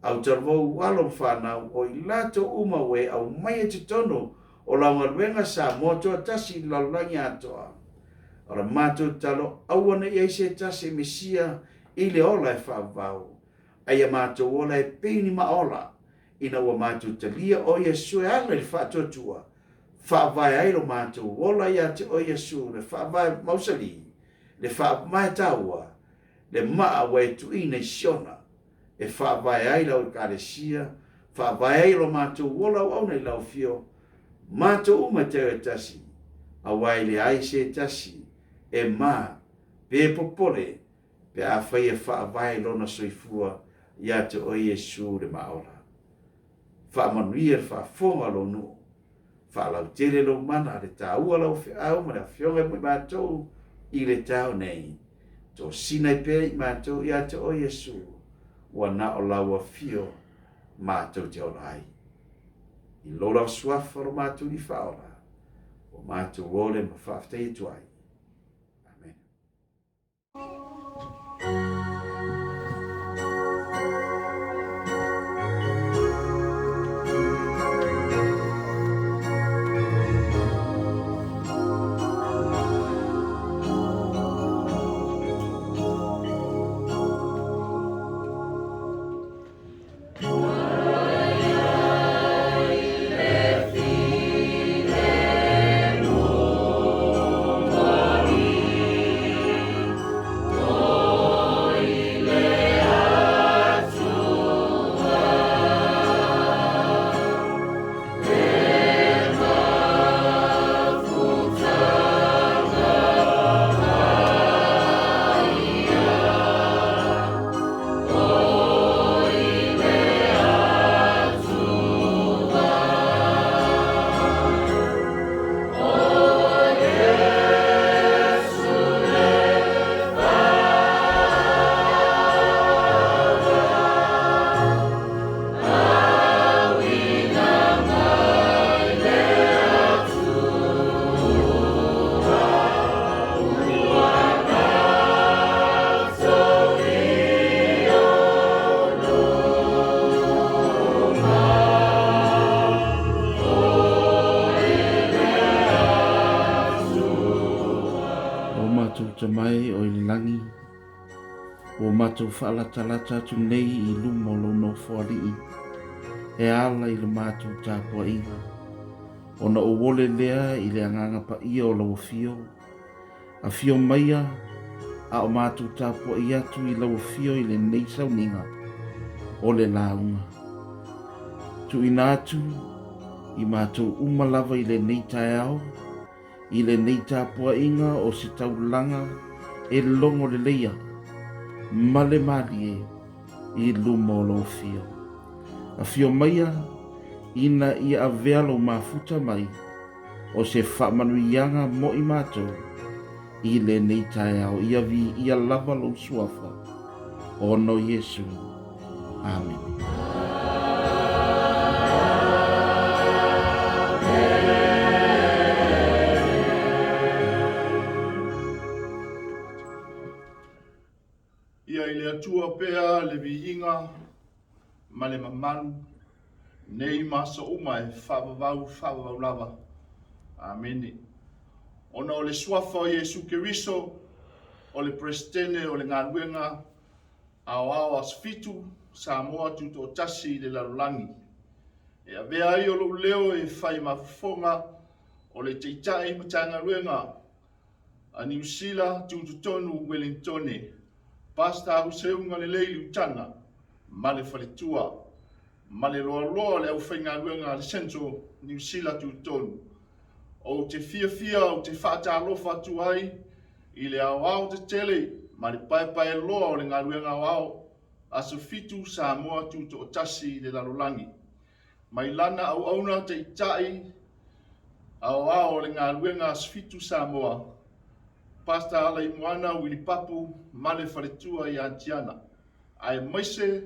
au talavou alo ma fanau, o i latou uma ua e aumaia i totonu o lau galuega Samoa Toatasi i le lalolagi atoa. O la matou tatalo, aua ne i ai se tasi e misia i le ola e faavavau, a ia matou ola e pei ni maa ola, ina ua matou talia oe Iesu e ala i le faatuatua, faavae ai lo matou ola ia te oe Iesu, le faavae mausali, le faavae taua, le maa ua e tuuina i Siona, e faavae ai lau Ekalesia, faavae ai lo matou ola auauna i lau afio, matou uma e tau e tasi, auā e leai se tasi e ma pe popole pe afai e faavae lona soifua ia te oe Iesu le maa ola. Faamanuia le faafofoga o lou nuu. Faalautele lou mana, le taua lau feau ma le afioga mo i matou i le taeao nei. Tosina ai pea i matou ia te oe Iesu, ua na o lau afio matou te ola ai. I lou lava suafa lo matou Alii Faaola, ua matou ole ma faafetai atu ai. Amene. Ua matou faalatalata atu nei i luma o lou Nofoalii e ala i le matou tapuaiga, ona ou ole lea i le Agaga Paia o lau Afio, Afio maia a o matou tapuai atu i lau Afio i lenei sauniga o le lauga. Tuuina atu i matou uma lava i lenei taeao, i lenei tapuaiga o se taulaga e logo leleia ma le malie i luma o lou Afio. Afio maia ina ia avea lou mafuta mai o se faamanuiaga mo i matou i lenei taeao. Ia viia lava lou Suafa, ona o Iesu. Amene. Ia i le Atua pea le viiga ma le mamalu nei ma aso uma e faavavau faavavau lava. Amene. Ona o le suafa o Iesu Keriso, o le Peresetene o le Galuega Aoao Aso Fitu, Samoa Tutoatasi i le Lalolagi, e avea ai o lou leo e fai ma fofoga o le Taitai Matagaluega a Niu Sila Tutotonu Ueligitone, Pastor Huseuga Lelei Liutana ma le faletua, ma le loaloa o le aufaigaluega a le Central Niu Sila Tutotonu. Ou te fiafia ou te faatalofa atu ai i le aoao tetele ma le paepaeloa o le galuega aoao Aso Fitu Samoa Tutoatasi i le lalolagi. Mai lana auauna taitai aoao o le galuega Aso Fitu Samoa, Pastor Alaimoana Wili Papu ma le faletua ia Tiana, aemaise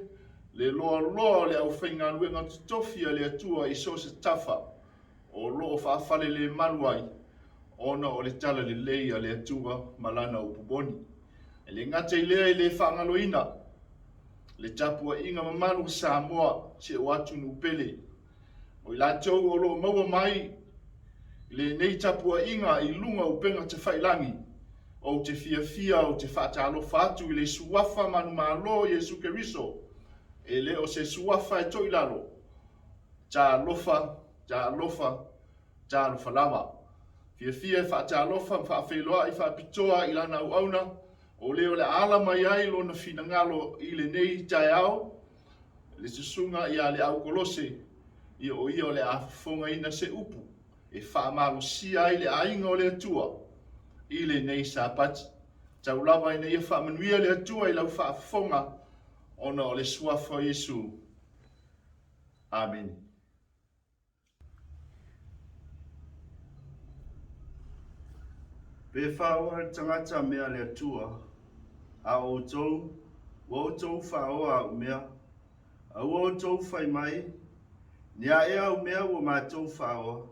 le loaloa o le aufaigaluega totofi a le Atua i so o se tafa o lo o faafalelemalu ai ona o le talalelei a le Atua ma Lana upu moni. E le gata i lea e le faagaloina le tapuaiga mamalu a Samoa, si ou atunuu pele, o i latou o lo o maua mai i lenei tapuaiga i luga o upega tafailagi, ou te fiafia ou te faatalofa atu i le Suafa manumalo o Iesu Keriso, e le o se suafa e toilalo. Talofa, talofa, talofa lava. Fiafia e faatalofa ma faafeiloai faapitoa i lana auauna, o le o le a ala mai ai lona finagalo i lenei taeao, le susuga ia Leau Kolose, ia o ia o le a fofogaina se upu e faamalosia ai le aiga o le Atua i lenei Sapati. Tau lava ina ia faamanuia le Atua i lau faafofoga ona o le suafa o Iesu. Amene. Pe faaoa le tagata mea a le Atua, a o outou, ua outou faaoa au mea. Aua outou fai mai, Ni a ea au mea ua matou faaoa?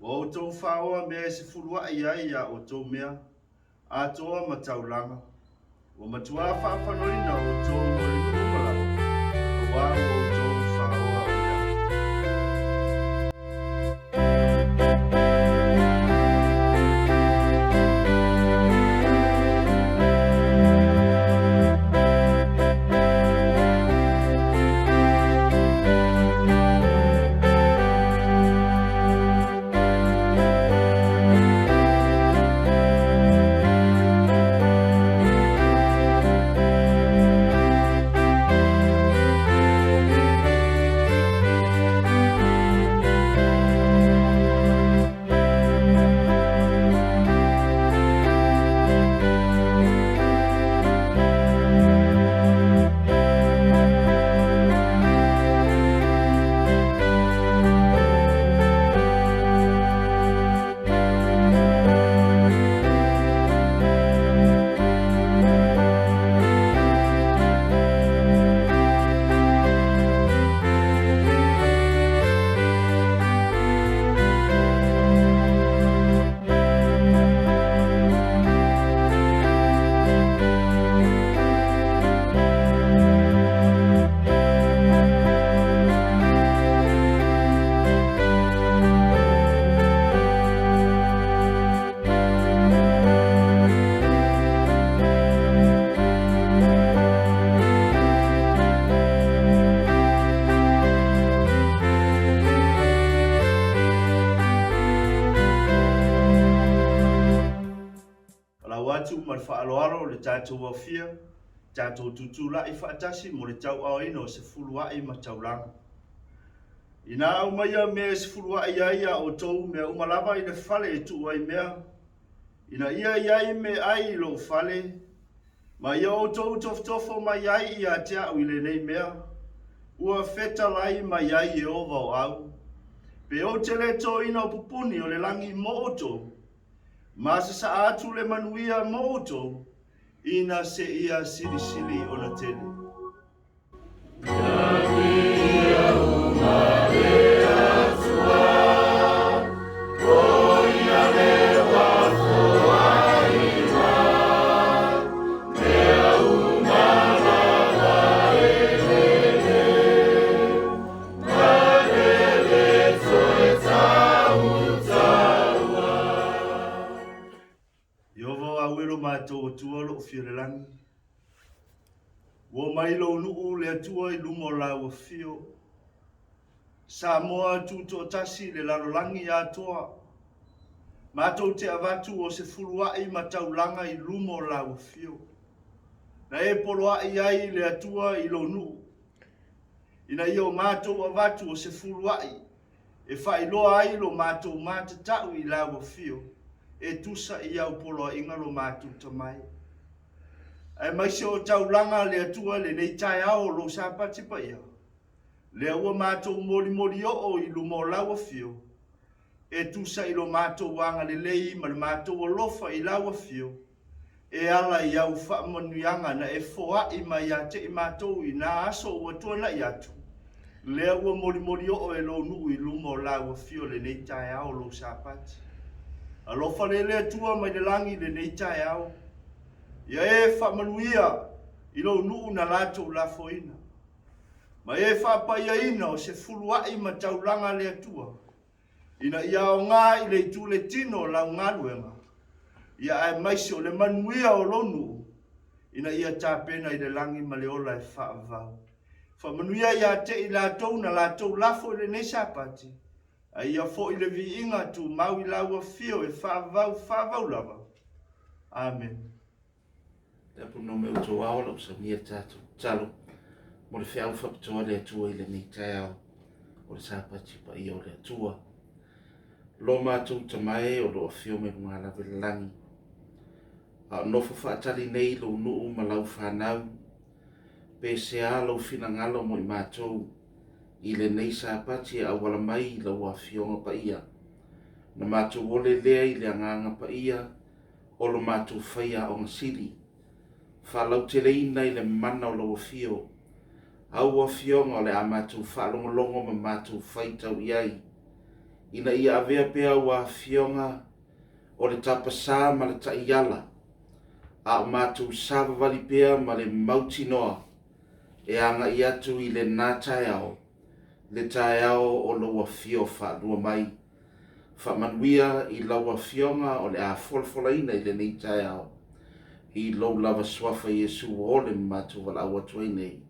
Ua outou faaoa mea e sefuluaʻi ai iā outou mea. atoa ma taulaga. Ua matuā faafanoina outou ma le nuu uma lava, auā ua outou faaoa au mea. faaaloalo le tatou aofia, tatou tutulai faatasi mo le tauaoina o se fuluai ma taulaga. Ina aumaia mea e sefuluai ai a outou mea uma lava i le fale e tuu ai mea, ina ia i ai meaai i lou fale, ma ia outou tofotofo mai ai ia te a'u i lenei mea, ua fetalai mai ai Ieova o au, pe ou te le toina o pupuni o le lagi mo outou, ma sasaa atu le manuia mo outou, ina seia silisili ona tele. Ieova o au e lo matou Atua o lo o fia i le lagi. Ua omai lou nuu le Atua i luma o lau afio. Samoa tutoatasi i le lalolagi atoa. Matou te avatu o se fuluai ma taulaga i luma o lau afio. Na e poloai ai le Atua i lou nuu, ina ia o matou avatu o se fuluai e faailoa ai lo matou matatau i lau afio, e tusa i au poloaiga lo matou tamai. Aemaise o taulaga a le Atua i lenei taeao o lou Sapati paia, lea ua matou molimoli oo i luma o lau afio, e tusa i lo matou agalelei ma le matou alofa i lau afio, e ala i au faamanuiaga na e foai mai ia te i matou i nā aso ua tuanai atu, lea ua molimoli oo e lou nuu i luma o lau afio lenei taeao o lou Sapati. Alofa le le Atua mai le lagi i lenei taeao, ia e faamanuia i lou nuu na latou lafoina, ma e faapaiaina o se fuluai ma taulaga a le Atua, ina ia aoga i le itu le tino o lau galuega, ia aemaise o le manuia o lou nuu, ina ia tapena i le lagi ma le ola e faavavau. Faamanuia ia te i latou na latou lafo i lenei Sapati, a ia foi le viiga tumau i lau afio e faavavau faavavau lava. Amene. Tapu no me outou ao lau saunia tatou tatalo mo le feau faapitoa le Atua i lenei taeao o le Sapati paia o le Atua. Lo matou Tama e o lo afio mai luga lava i le lagi, a o nofo faatali nei lou nuu ma lau fanau, pe sea lou finagalo mo i matou i lenei Sapati e auala mai i lau afioga paia. Na matou ole lea i le agaga paia o lo matou faia aoga sili, faalauteleina i le mana o lau afio, au afioga o le a matou faalogologo ma matou faitau i ai, ina ia avea pea au afioga o le tapasā ma le taiala, a o matou savavali pea ma le mautinoa e agai atu i lena taeao, le taeao o lou afio faalua mai. Faamanuia i lau Afioga o le a folafolaina i lenei taeao, i lou lava Suafa Iesu ua ole ma matou valaau atu ai nei.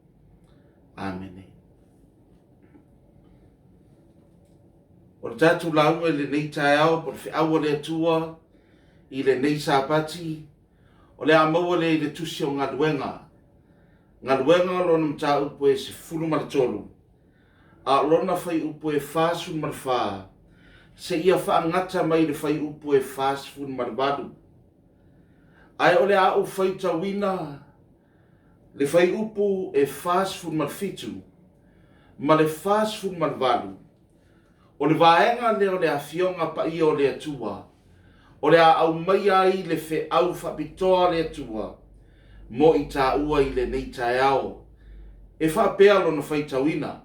Amene. O le tatou lauga i lenei taeao po o le feau a le Atua i lenei Sapati, o le a maua lea i le Tusi o Galuega. Galuega lona mataupu e 13, a o lona fuaiupu e 44, seia faagata mai i le fuaiupu e 48. Ae o le a ou faitauina le fuaiupu e 47 ma le 48, o le vaega lea o le Afioga Paia o le Atua, o le a aumaia ai le feau faapitoa a le Atua mo i tāua i lenei taeao, e faapea lona faitauina,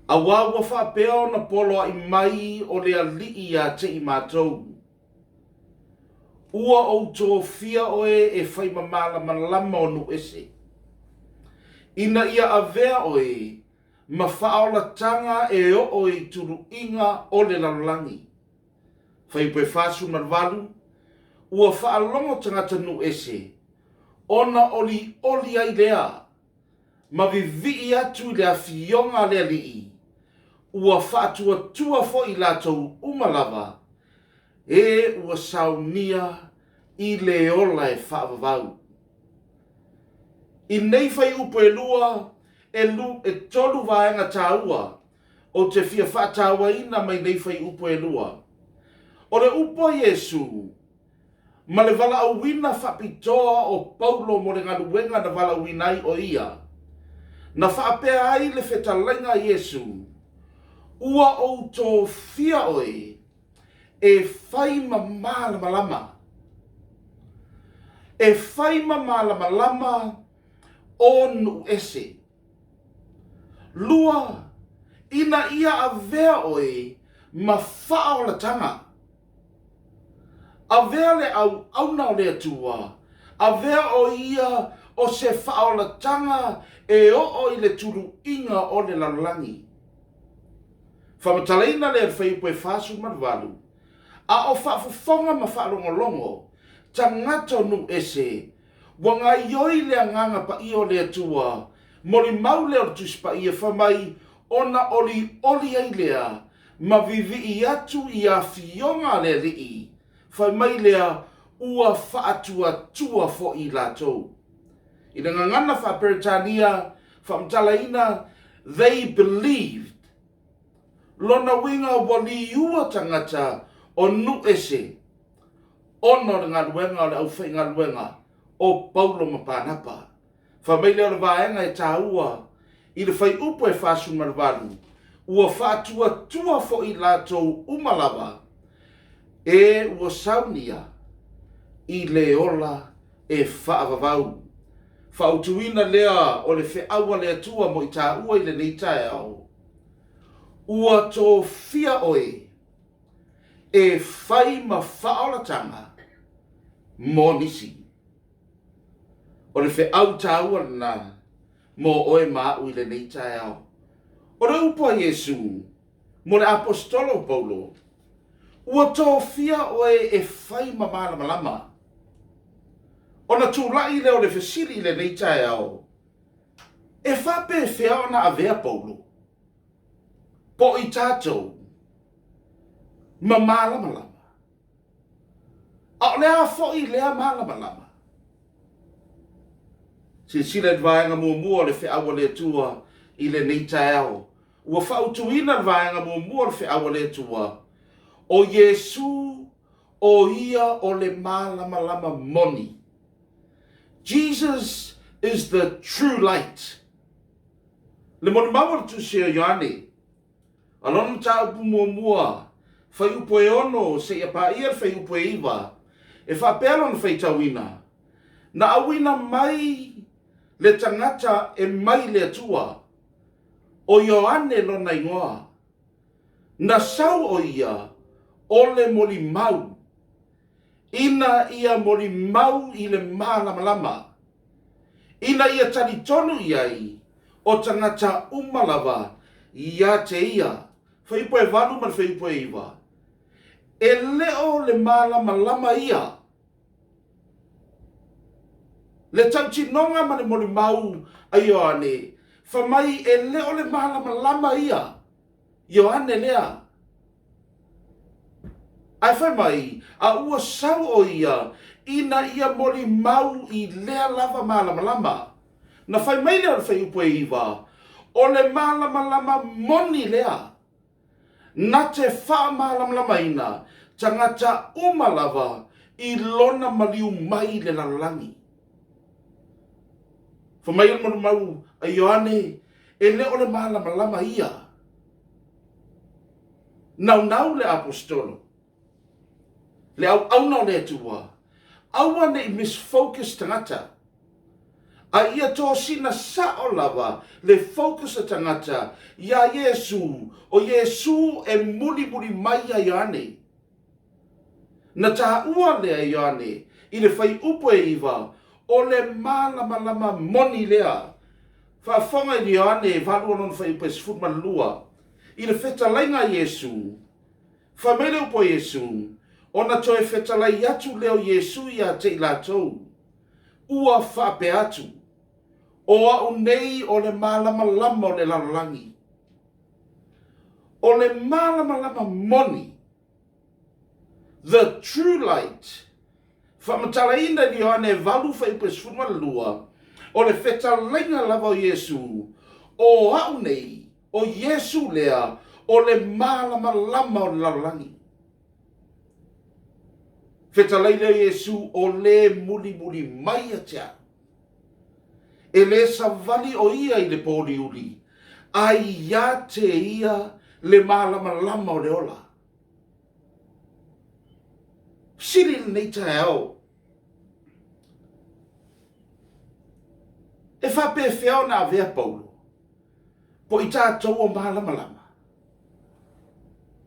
Auā ua faapea ona poloai mai o le Alii ia te i matou, Ua ou tofia oe e fai ma malamalama o nuu ese, ina ia avea oe ma faaolataga e oo i tuluiga o le lalolagi. Fuaiupu e 48, Ua faalogo tagata nuu ese, ona olioli ai lea, ma vivii atu i le afioga a le Alii, ua faatuatua foi i latou uma lava, e ua saunia. i le ola e faavavau. I nei fuaiupu e lua, e lu, e tolu vaega tāua ou te fia faatauaina mai nei fuaiupu e lua. O le upu a Iesu, ma le valaauina faapitoa o Paulo mo le galuega na valaauina ai o ia, na faapea ai le fetalaiga a Iesu, Ua ou tofia oe e fai ma malamalama, e fai ma malamalama o nuu ese. Lua, ina ia avea oe ma faaolataga. Avea le auauna o le Atua, avea o ia o se faaolataga e oo i le tuluiga o le lalolagi. Faamatalaina lea i le fuaiupu e 48, A o faafofoga ma faalogologo tagata o nuu ese, ua gaoioi le Agaga Paia o le Atua, molimau lea o le Tusi Paia, fai mai, ona olioli ai lea ma vivii atu i afioga a le Alii, fai mai lea, ua faatuatua foi latou. I le gagana faa-Peretania, faamatalaina, They believed. Lona uiga ua liua tagata o nuu ese ona o le galuega o le aufaigaluega o Paulo ma Panapa. Fai mai lea o le vaega e taua i le fuaiupu e 48, ua faatuatua foi latou uma lava e ua saunia i le ola e faavavau. Faautuina lea o le feau a le Atua mo i tāua i lenei taeao, Ua tofia oe e fai ma faaolataga mo nisi. O le feau taua lena mo oe ma aʻu i lenei taeao. O le upu a Iesu mo le Aposetolo o Paulo, Ua tofia oe e fai ma malamalama. Ona tulai lea o le fesili i lenei taeao, E faapefea ona avea Paulo po o i tatou ma malamalama? A o le a foi lea malamalama? Silasila i le vaega muamua o le feau a le Atua i lenei taeao. Ua faautuina le vaega muamua o le feau a le Atua, o Iesu o ia o le malamalama moni. Jesus is the true light. Le molimau a le Tusi o Ioane, A lona mataupu muamua, fuaiupu e 6 seia paia le fuaiupu e 9, e faapea lona faitauina, Na auina mai le tagata e mai le Atua, o Ioane lona igoa. Na sau o ia o le molimau, ina ia molimau i le malamalama, ina ia talitonu i ai o tagata uma lava ia te ia. Fuaiupu e 8 ma le fuaiupu e 9. E le o le malamalama ia. Le tautinoga ma le molimau a Ioane, fai mai e le o le malamalama ia. Ioane lea. Ae fai mai, a ua sau o ia ina ia molimau i lea lava malamalama. Na fai mai lea o le fuaiupu e 9, o le malamalama moni lea, na te faamalamalamaina tagata uma lava i lona maliu mai i le lalolagi. Fai mai le molimau a Ioane, e le o le malamalama ia. Naunau le Aposetolo, le auauna o le Atua, aua ne i misfocus tagata, a ia tosina sao lava le focus a tagata iā Iesu, o Iesu e mulimuli mai iā Ioane. Na taua lea e Ioane i le fuaiupu e 9, o le malamalama moni lea. Faafofoga i le Ioane e 8 o lona fuaiupu e 12, i le fetalaiga a Iesu, Fai mai le upu a Iesu, ona toe fetalai atu lea o Iesu ia te i latou, ua faapea atu, O au nei o le malamalama o le lalolagi. O le malamalama moni, the true light. Faamatalaina i le Ioane 8 fuaiupu e 12, o le fetalaiga lava o Iesu, O au nei, o Iesu lea, o le malamalama o le lalolagi. Fetalai lea o Iesu, o le mulimuli mai ia te au. E le savali o ia i le pōliuli, a ia te ia le malamalama o le ola. Sili lenei taeao. E faapefea ona avea Paulo po i tatou o malamalama?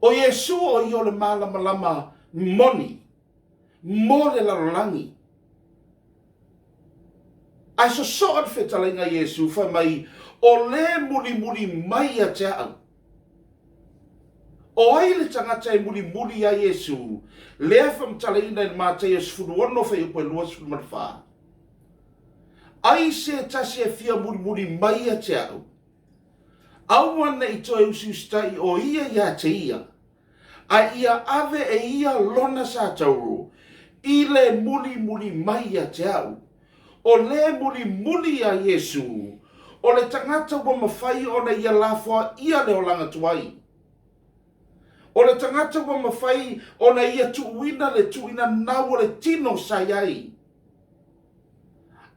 O Iesu o ia o le malamalama moni mo le lalolagi. Ae sosoa le fetalaiga a Iesu fai mai, O le mulimuli mai ia te au. O ai le tagata e mulimuli iā Iesu, lea e faamatalaina i le Mataio 16 fuaiupu e 24? Ai se tasi e fia mulimuli mai ia te au, aua ne i toe usiusitai o ia ia te ia, a ia ave e ia lona satauro i le mulimuli mai ia te au. O le mulimuli iā Iesu, o le tagata ua mafai ona ia lafoaia le olaga tuai. O le tagata ua mafai ona ia tuuina le tuuina nau o le tino sa i ai.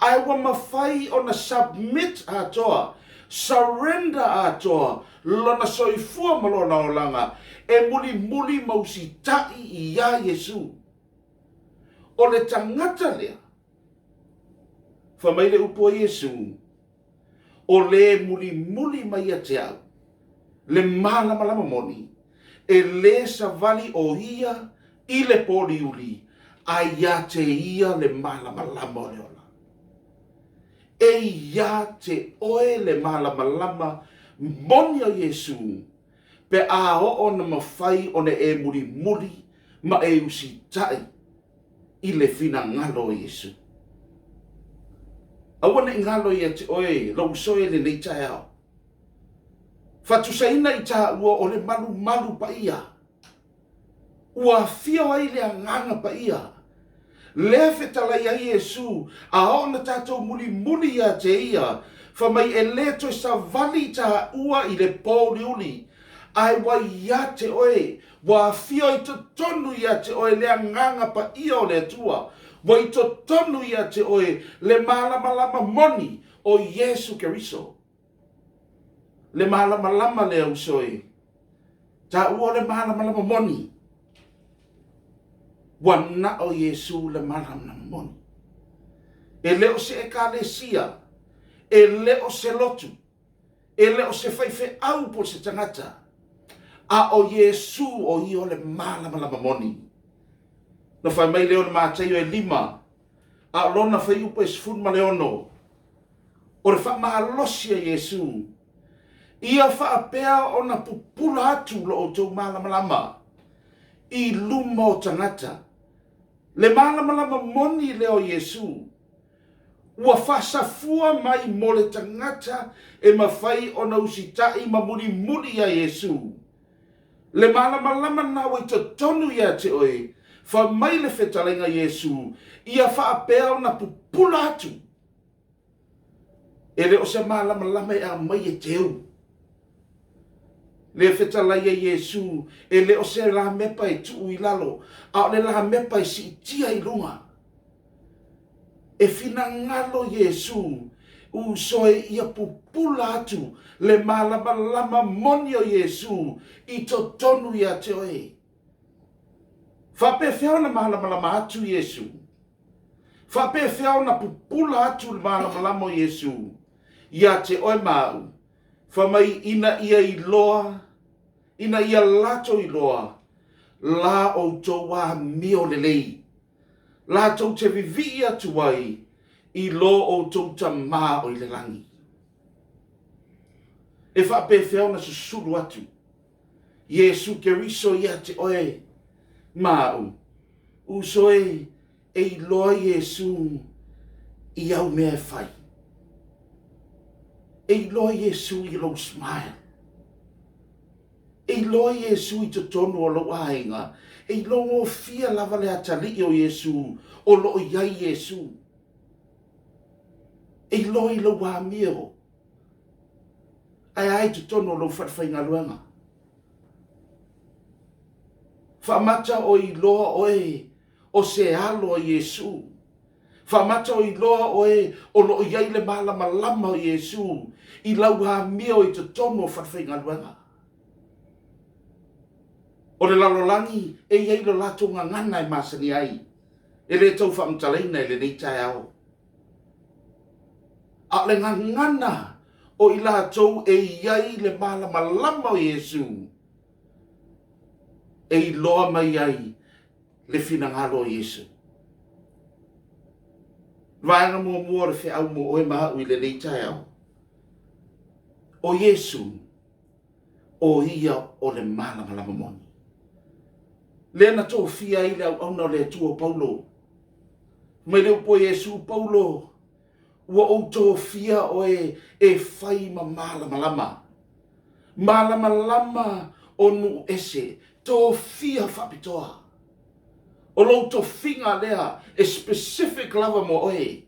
Ae ua mafai ona submit atoa, surrender atoa lona soifua ma lona olaga e mulimuli ma usitai iā Iesu. O le tagata lea, fai mai le upu a Iesu, o le mulimuli mai ia te au, le malamalama moni, e le savali o ia i le pōliuli, a ia te ia le malamalama o le ola. E ia te oe le malamalama moni o Iesu, pe a oo na mafai ona e mulimuli ma e usitai i le finagalo o Iesu. Aua ne i galo ia te oe lou uso e lenei taeao. Faatusaina i taua o le malumalu paia ua afio ai le Agaga Paia, lea fetalai ai Iesu, a oo na tatou mulimuli ia te ia, fai mai e le toe savali taua i le pōuliuli, ae ua ia te oe, ua afio i totonu ia te oe le Agaga Paia o le Atua, ua i totonu ia te oe le malamalama moni o Iesu Keriso. Le malamalama lea uso e. Taua o le malamalama moni. Ua na o Iesu le malamalama moni. E le o se ekalesia, e le o se lotu, e le o se faifeau po o se tagata, a o Iesu o ia o le malamalama moni. Na fai mai lea o le Mataio e 5, a o lona fuaiupu e 16, o le faamalosi a Iesu, ia faapea ona pupula atu lo outou malamalama i luma o tagata. Le malamalama moni lea o Iesu, ua faasafua mai mo le tagata e mafai ona usitai ma mulimuli iā Iesu. Le malamalama lena ua i totonu ia te oe, fai mai le fetalaiga Iesu, ia faapea ona pupula atu. E le o se malamalama e aumai e teu. Le fetalai a Iesu, e le o se lamepa e tuu i lalo, a o le lamepa e siitia i luga. E finagalo Iesu, uso e ia pupula atu le malamalama moni o Iesu i totonu ia te oe. Faapefea ona malamalama atu Iesu? Faapefea ona pupula atu le malamalama o Iesu ia te oe ma au, fai mai ina ia iloa, ina ia latou iloa la outou amio lelei, latou te vivii atu ai i lo outou Tamā o i le lagi. E faapefea ona susulu atu Iesu Keriso ia te oe ma au? Uso e, e iloa Iesu i au mea e fai. E iloa Iesu i lou smile. E iloa Iesu i totonu o lou aiga. E ilogofie lava le atalii o Iesū o lo o i ai Iesū. E iloa i lou amio ae a i totonu o lou falefaigaluega. Faamata o iloa oe o se alo a Iesū. Faamata o iloa oe o lo o i ai le malamalama o Iesū i lau amio i totonu o falefaigaluega. O le lalolagi e i ai lo latou gagana e masani ai, e le tau faamatalaina i lenei taeao. A o le gagana o i latou e i ai le malamalama o Iesu e iloa mai ai le finagalo o Iesu. Vaega muamua o le feau mo oe ma au i lenei taeao, o Iesu o ia o le malamalama moni. Lea na tofia ai le auauna o le Atua o Paulo. Mai le upu a Iesu, Paulo, ua ou tofia oe e fai ma malamalama. Malamalama o nuu ese, tofia faapitoa. O lou tofiga lea e specific lava mo oe.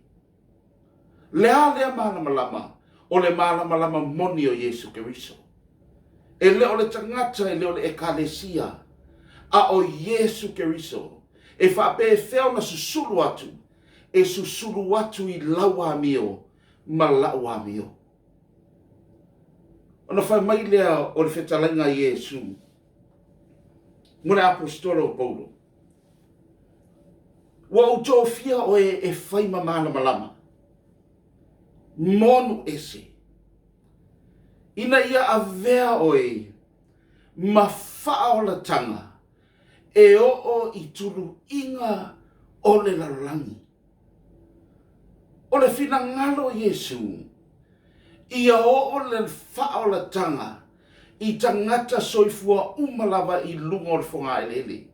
Le a lea malamalama? O le malamalama moni o Iesu Keriso. E le o le tagata, e le o le Ekalesia, a o Iesu Keriso. E faapefea ona susulu atu? E susulu atu i lau amio ma la'u amio. Ona fai mai lea o le fetalaiga a Iesu mo le aposetolo o Paulo, Ua ou tofia oe e fai ma malamalama, monu ese, ina ia avea oe ma faaolataga e oo i tuluiga o le lalolagi. O le finagalo o Iesu, ia oo le faaolataga i tagata soifua uma lava i luga o le fogaeleele.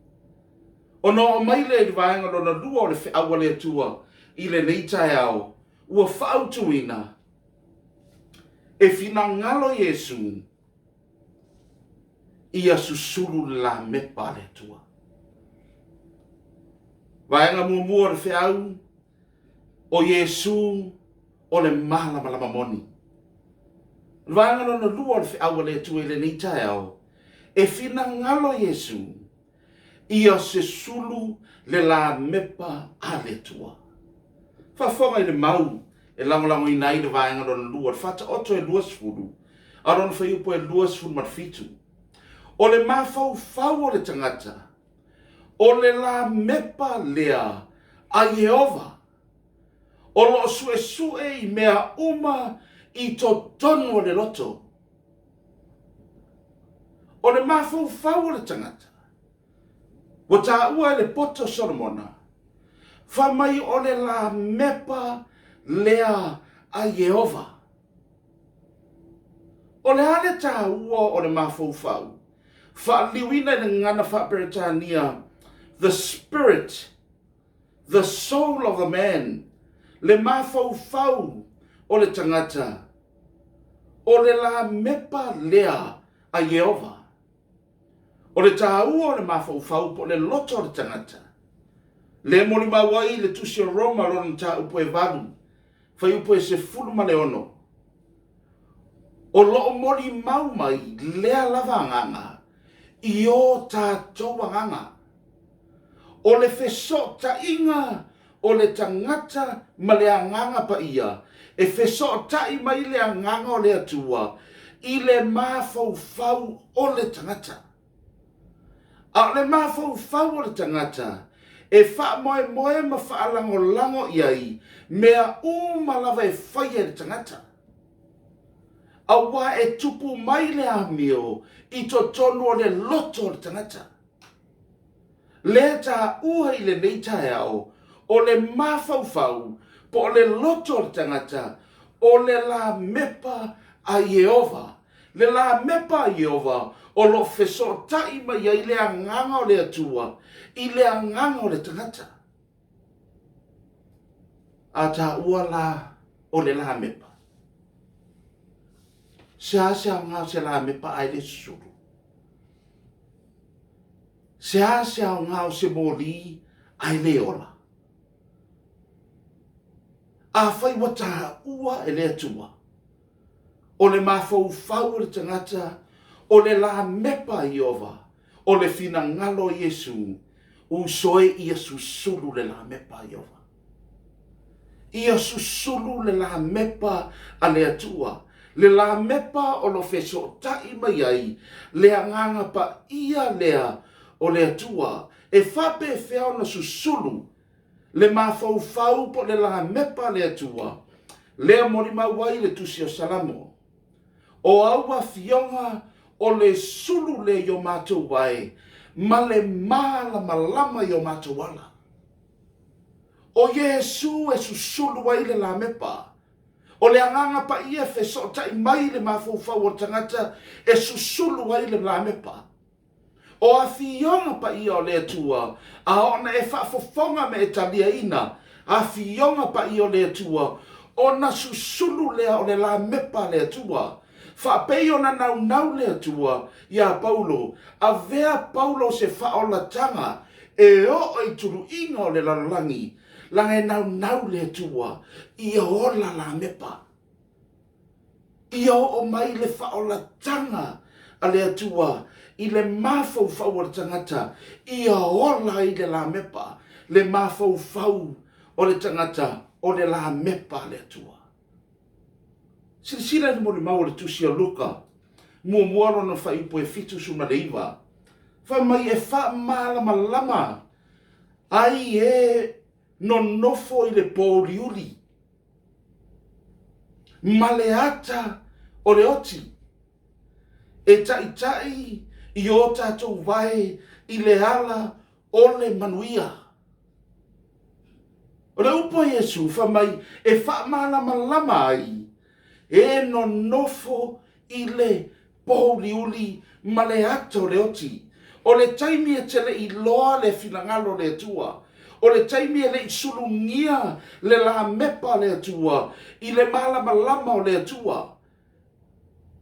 Ona oo mai lea i le vaega lona lua o le feau a le Atua i lenei taeao, ua faautuina, E finagalo Iesu ia susulu le lamepa a le Atua. Vaega muamua o le feau, o Iesu o le malamalama moni. O le vaega lona lua o le feau a le Atua i lenei taeao, e finagalo Iesu ia sesulu le lamepa a le Atua. Faafofoga i le mau e lagolagoina ai le vaega lona lua, le Faataoto e 20, a o lona fuaiupu e 27. O le mafaufau o le tagata, o le lamepa lea a Ieova, o lo o suesue i mea uma i totonu o le loto. O le mafaufau o le tagata, ua taua e le poto Solomona, fai mai o le lamepa lea a Ieova. O le a le taua o le mafaufau? Faaliliuina i le gagana faa-Peretania, the spirit the soul of a man, le mafaufau o le tagata, o le lamepa lea a Ieova. O le taua o le mafaufau po o le loto o le tagata, lea e molimau ai le Tusi o Roma lona mataupu e 8, fuaiupu e 16, o lo o molimau mai lea lava agaga i o tatou agaga. O le fesootaiga o le tagata ma le Agaga Paia, e fesootai mai le Agaga o le Atua i le mafaufau o le tagata. A o le mafaufau o le tagata e faamoemoe ma faalagolago i ai mea uma lava e faia e le tagata. Aua e tupu mai le amio i totonu o le loto o le tagata. Lea taua i lenei taeao, o le mafaufau po o le loto o le tagata, o le lamepa a Ieova. Le lamepa a Ieova o lo o fesootai mai ai le Agaga o le Atua i le agaga o le tagata. A taua la o le lamepa, se a se aoga o se lamepa ae le susulu? Se a se aoga o se moli ae le ola? Afai ua taua e le Atua, o le mafaufau o le tagata, o le lamepa a Ieova, o le finagalo o Iesu, uso e ia susulu le lamepa a Ieova. Ia susulu le lamepa a le Atua, le lamepa o lo fesootai mai ai le Agaga Paia lea o le Atua, e faapefea ona susulu le mafaufau po o le lamepa a le Atua, lea molimau ai le Tusi o Salamo, O au afioga o le sulu lea i o matou wae, ma le malamalama i o matou ala. O Iesu e susulu ai le lamepa, o le Agaga Paia e fesootai mai i le mafaufau o le tagata e susulu ai le lamepa. O afioga paia o le Atua, a ona e faafofoga me e taliaina afioga paia o le Atua, ona susulu lea o le lamepa a le Atua. Faapei ona naunau le Atua iā Paulo, avea Paulo se faaolataga e oo i tuluiga o le lalolagi, laga e naunau le Atua ia ola lamepa. Ia oo mai le faaolataga a le Atua i le mafaufau o le tagata, ia ola ai le lamepa, le mafaufau o le tagata o le lamepa a le Atua. Silasila i le molimau o le Tusi o Luka, muamua lona fuaiupu e 79, fai mai e faamalamalama ai e nonofo i le pōuliuli ma le ata o le oti e taitai i o tatou vae i le ala o le manuia. O le upu a Iesu fai mai e faamalamalama ai e nonofo i le pōuliuli ma le ata o le oti. O le taimi e te le i iloa le finagalo o le Atua, o le taimi e le i sulugia le lamepa a le Atua i le malamalama o le Atua,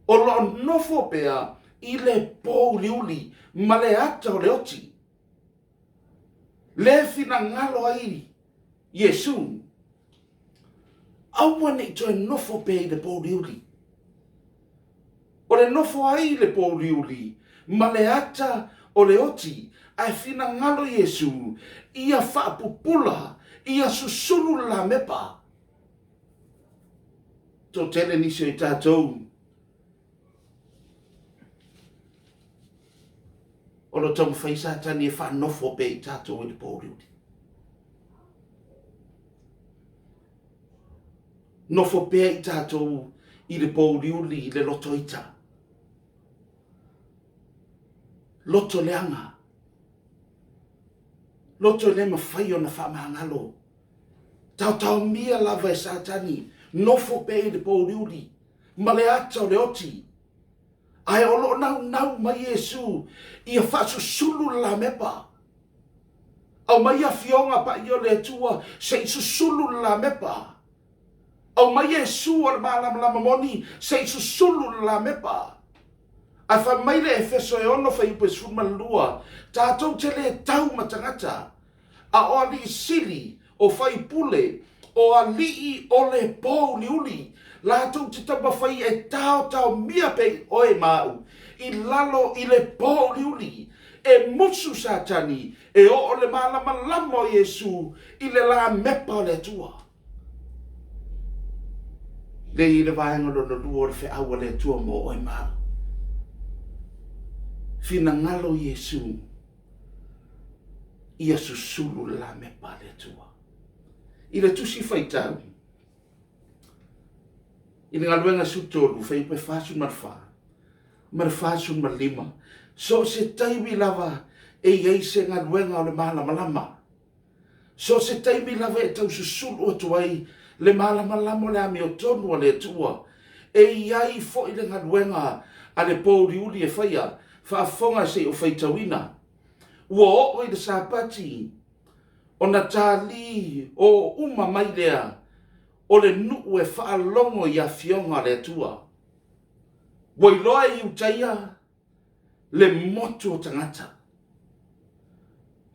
o lo o nofo pea i le pōuliuli ma le ata o le oti. Le finagalo ai Iesu, aua ne i toe nofo pea i le pōuliuli. O le nofo ai i le pōuliuli ma le ata o le oti, ae finagalo Iesu ia faapupula, ia susulu le lamepa. Toatele nisi o i tatou o lo o taumafai Satani e faanofo pea i tatou i le pōuliuli. Nofo pea i tatou i le pōuliuli i le loto ita. Loto leaga. Loto e le mafai ona faamagalo. Taotaomia lava e Satani, nofo pea i le pōuliuli ma le ata o le oti. Ae o lo o naunau mai Iesu ia faasusulu le lamepa. Aumai afioga paia o le Atua se i susulu le lamepa. Aumai Iesu o le malamalama moni se i susulu le lamepa. Ae fai mai le Efeso e 6 fuaiupu e 12, tatou te le tau ma tagata, a o alii sili, o faipule, o alii o le pōuliuli, latou te taumafai e taotaomia pea i oe ma au i lalo i le pōuliuli, e musu Satani e oo le malamalama o Iesu i le lamepa o le Atua. Lea i le vaega lona lua o le feau a le Atua mo oe ma au. Finagalo Iesu ia susulu le lamepa a le Atua. I le tusi faitau, i le galuega 13, fuaiupu e 44 ma le 45, so o se taimi lava e i ai se galuega o le malamalama, so o se taimi lava e tau susulu atu ai le malamalama o le amiotonu a le Atua, e i ai foi le galuega a le pōuliuli e faia, faafofoga se i ou faitauina. Ua oo i le Sapati, ona tālī o uma mai lea o le nuu e faalogo i afioga a le Atua. Ua iloa e Iutaia le motu o tagata.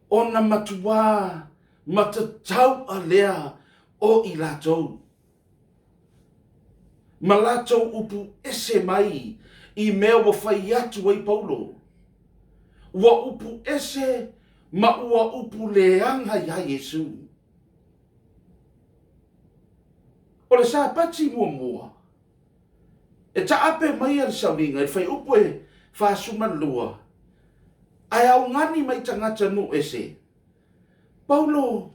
Ona matuā matatauʻa lea o i latou, ma latou upu ese mai i mea ua fai atu ai Paulo, ua upu ese ma ua upu leaga iā Iesū. O le Sapati muamua, e taape mai le sauniga i le fuaiupu e 42, ae augani mai tagata nuu ese. Paulo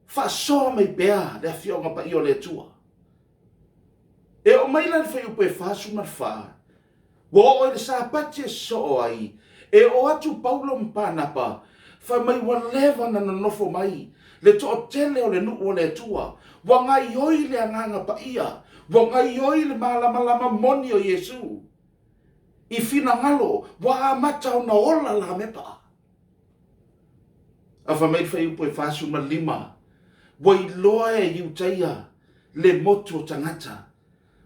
faasoa mai pea le Afioga Paia o le Atua. E oo mai la i le fuaiupu e 44, Ua oo i le Sapati e sosoo ai, e oo atu Paulo ma Panapa, fai mai ua leva ona nonofo mai le toatele o le nuu o le Atua, ua gaioi le Agaga Paia, ua gaioi le malamalama moni o Iesu. I finagalo, ua amata ona ola Lamepa. A fai mai le fuaiupu e 45, ua iloa e Iutaia le motu o tagata,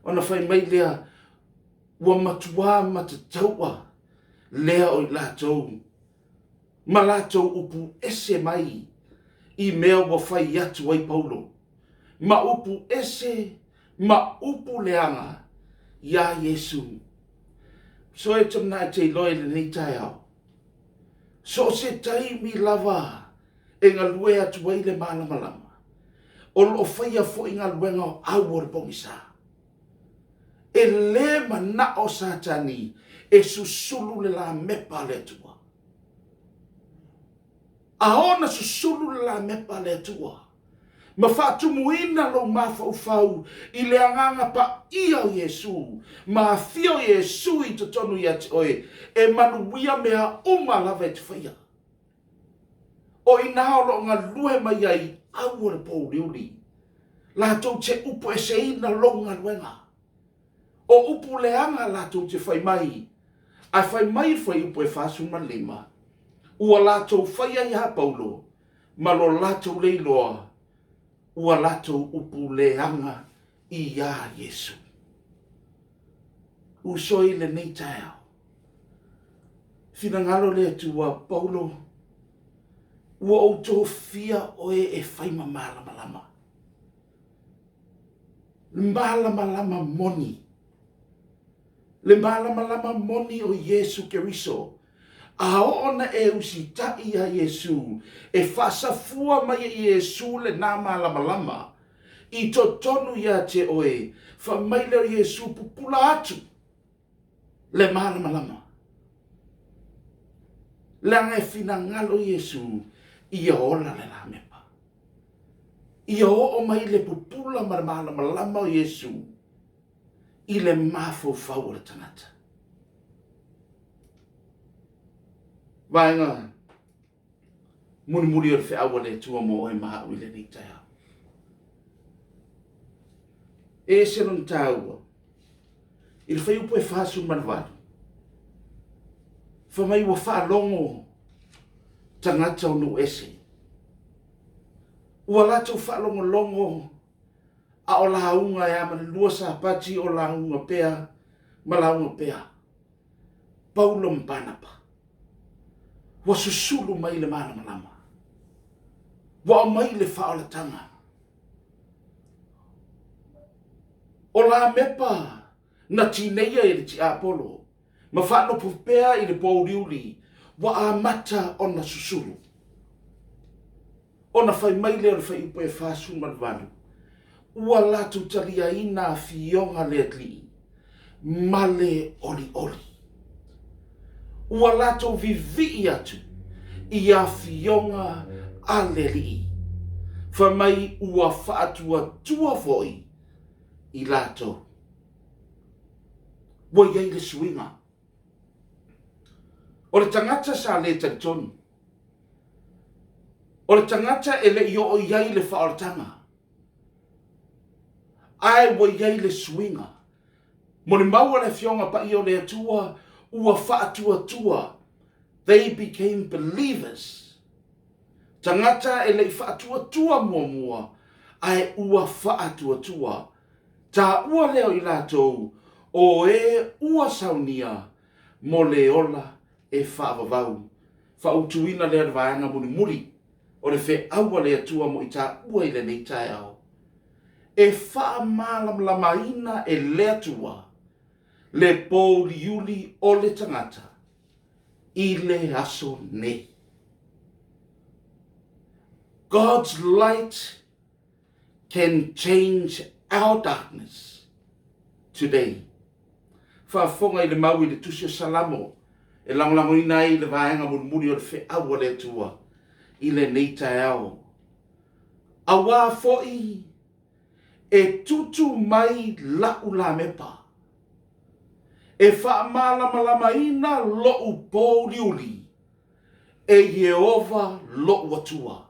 ona fai mai lea, ua matuā matatauʻa lea o i latou ma latou upu ese mai i mea ua fai atu ai Paulo, ma upu ese ma upu leaga iā Iesu. So e te manaʻo e te iloa i lenei taeao, so o se taimi lava e galue atu ai le malamalama, o lo o faia foi galuega o au o le pogisa. E lē manaʻo Satani e susulu le lamepa a le Atua. A ona susulu le lamepa a le Atua, ma faatumuina lou mafaufau i le Agaga Paia o Iesu, ma afio Iesu i totonu ia te oe, e manuia mea uma lava e te faia. O i inā o lo o galue mai ai au o le pōuliuli, latou te upu eseina lou galuega. O upu leaga latou te fai mai, ae fai mai le fuaiupu e 45, ua latou faia iā Paulo ma lo latou le iloa, ua latou upu leaga iā Iesu. Uso i lenei taeao, finagalo le Atua, Paulo, ua ou tofia oe e fai ma malamalama. Le malamalama moni. Le malamalama moni o Iesu Keriso. A oo na e usitaʻi iā Iesu, e faasafua mai e Iesu lenā malamalama i totonu iā te oe, fai mai lea o Iesu, pupula atu le malamalama. Leaga e finagalo Iesu ia ola le lamepa. Ia oo mai le pupula ma le malamalama o Iesu i le mafaufau o le tagata. Vaega mulimuli o le feau a le Atua mo oe ma au i lenei taeao. E ese lona taua i le fuaiupu e 48, fai mai ua faalogo tagata o nuu ese, ua latou faalogologo a o lauga e a ma le lua Sapati o lauga pea ma lauga pea. Paulo ma Panapa, ua susulu mai le malamalama, ua aumai le faaolataga. O Lamepa na tineia e le tiapolo ma faanofo pea i le pōuliuli, ua amata ona susulu. Ona fai mai lea o le fuaiupu e 48, ua latou taliaina afioga le Alii ma le olioli. Ua latou vivii atu i afioga a le Alii, fai mai ua faatuatua foi i latou. Ua i ai le suiga. O le tagata sa le talitonu, o le tagata e le i oo i ai le faaolataga, ae ua i ai le suiga. Molimau a le Afioga Paia o le Atua ua faatuatua, they became believers. Tagata e le i faatuatua muamua, ae ua faatuatua. Taua lea o i latou o e ua saunia mo le ola e faavavau. Faautuina lea le vaega mulimuli o le feau a le Atua mo i taua i lenei taeao, e faamalamalamaina e le Atua le pouliuli o le tagata i le aso nei. God's light can change our darkness today. Faafofoga i le mau i le Tusi o Salamo e lagolagoina ai le vaega mulimuli o le feau a le Atua i lenei taeao. Auā foi e tutu mai la'u lamepa, e faamalamalamaina lo'u pouliuli e Ieova lo'u Atua.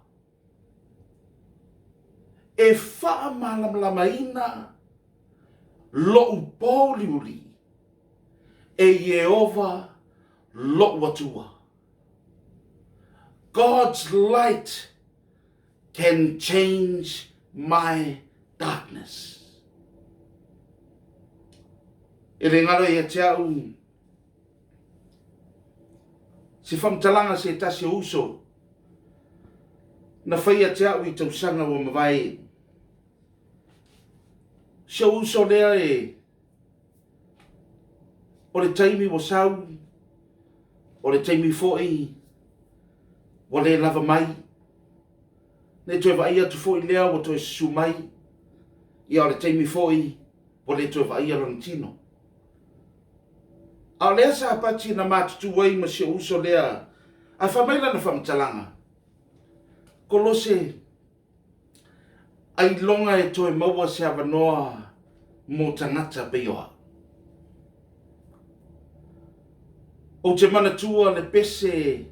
E faamalamalamaina lo'u pouliuli e Ieova lo'u Atua. God's light can change my darkness. E le galo ia te au se faamatalaga se tasi o uso na faia te au i tausaga ua mavae. Si ou uso lea e o le taimi ua sau, o le taimi foi ua le lava mai, ne i toe vaai atu foi lea ua toe susu mai, ia o le taimi foi ua le toe vaaia lona tino. A o lea Sapati na matutu ai ma si ou uso lea, ae fai mai lana faamatalaga, Kolose, ailoga e toe maua se avanoa mo tagata pei o au. Ou te manatua le pese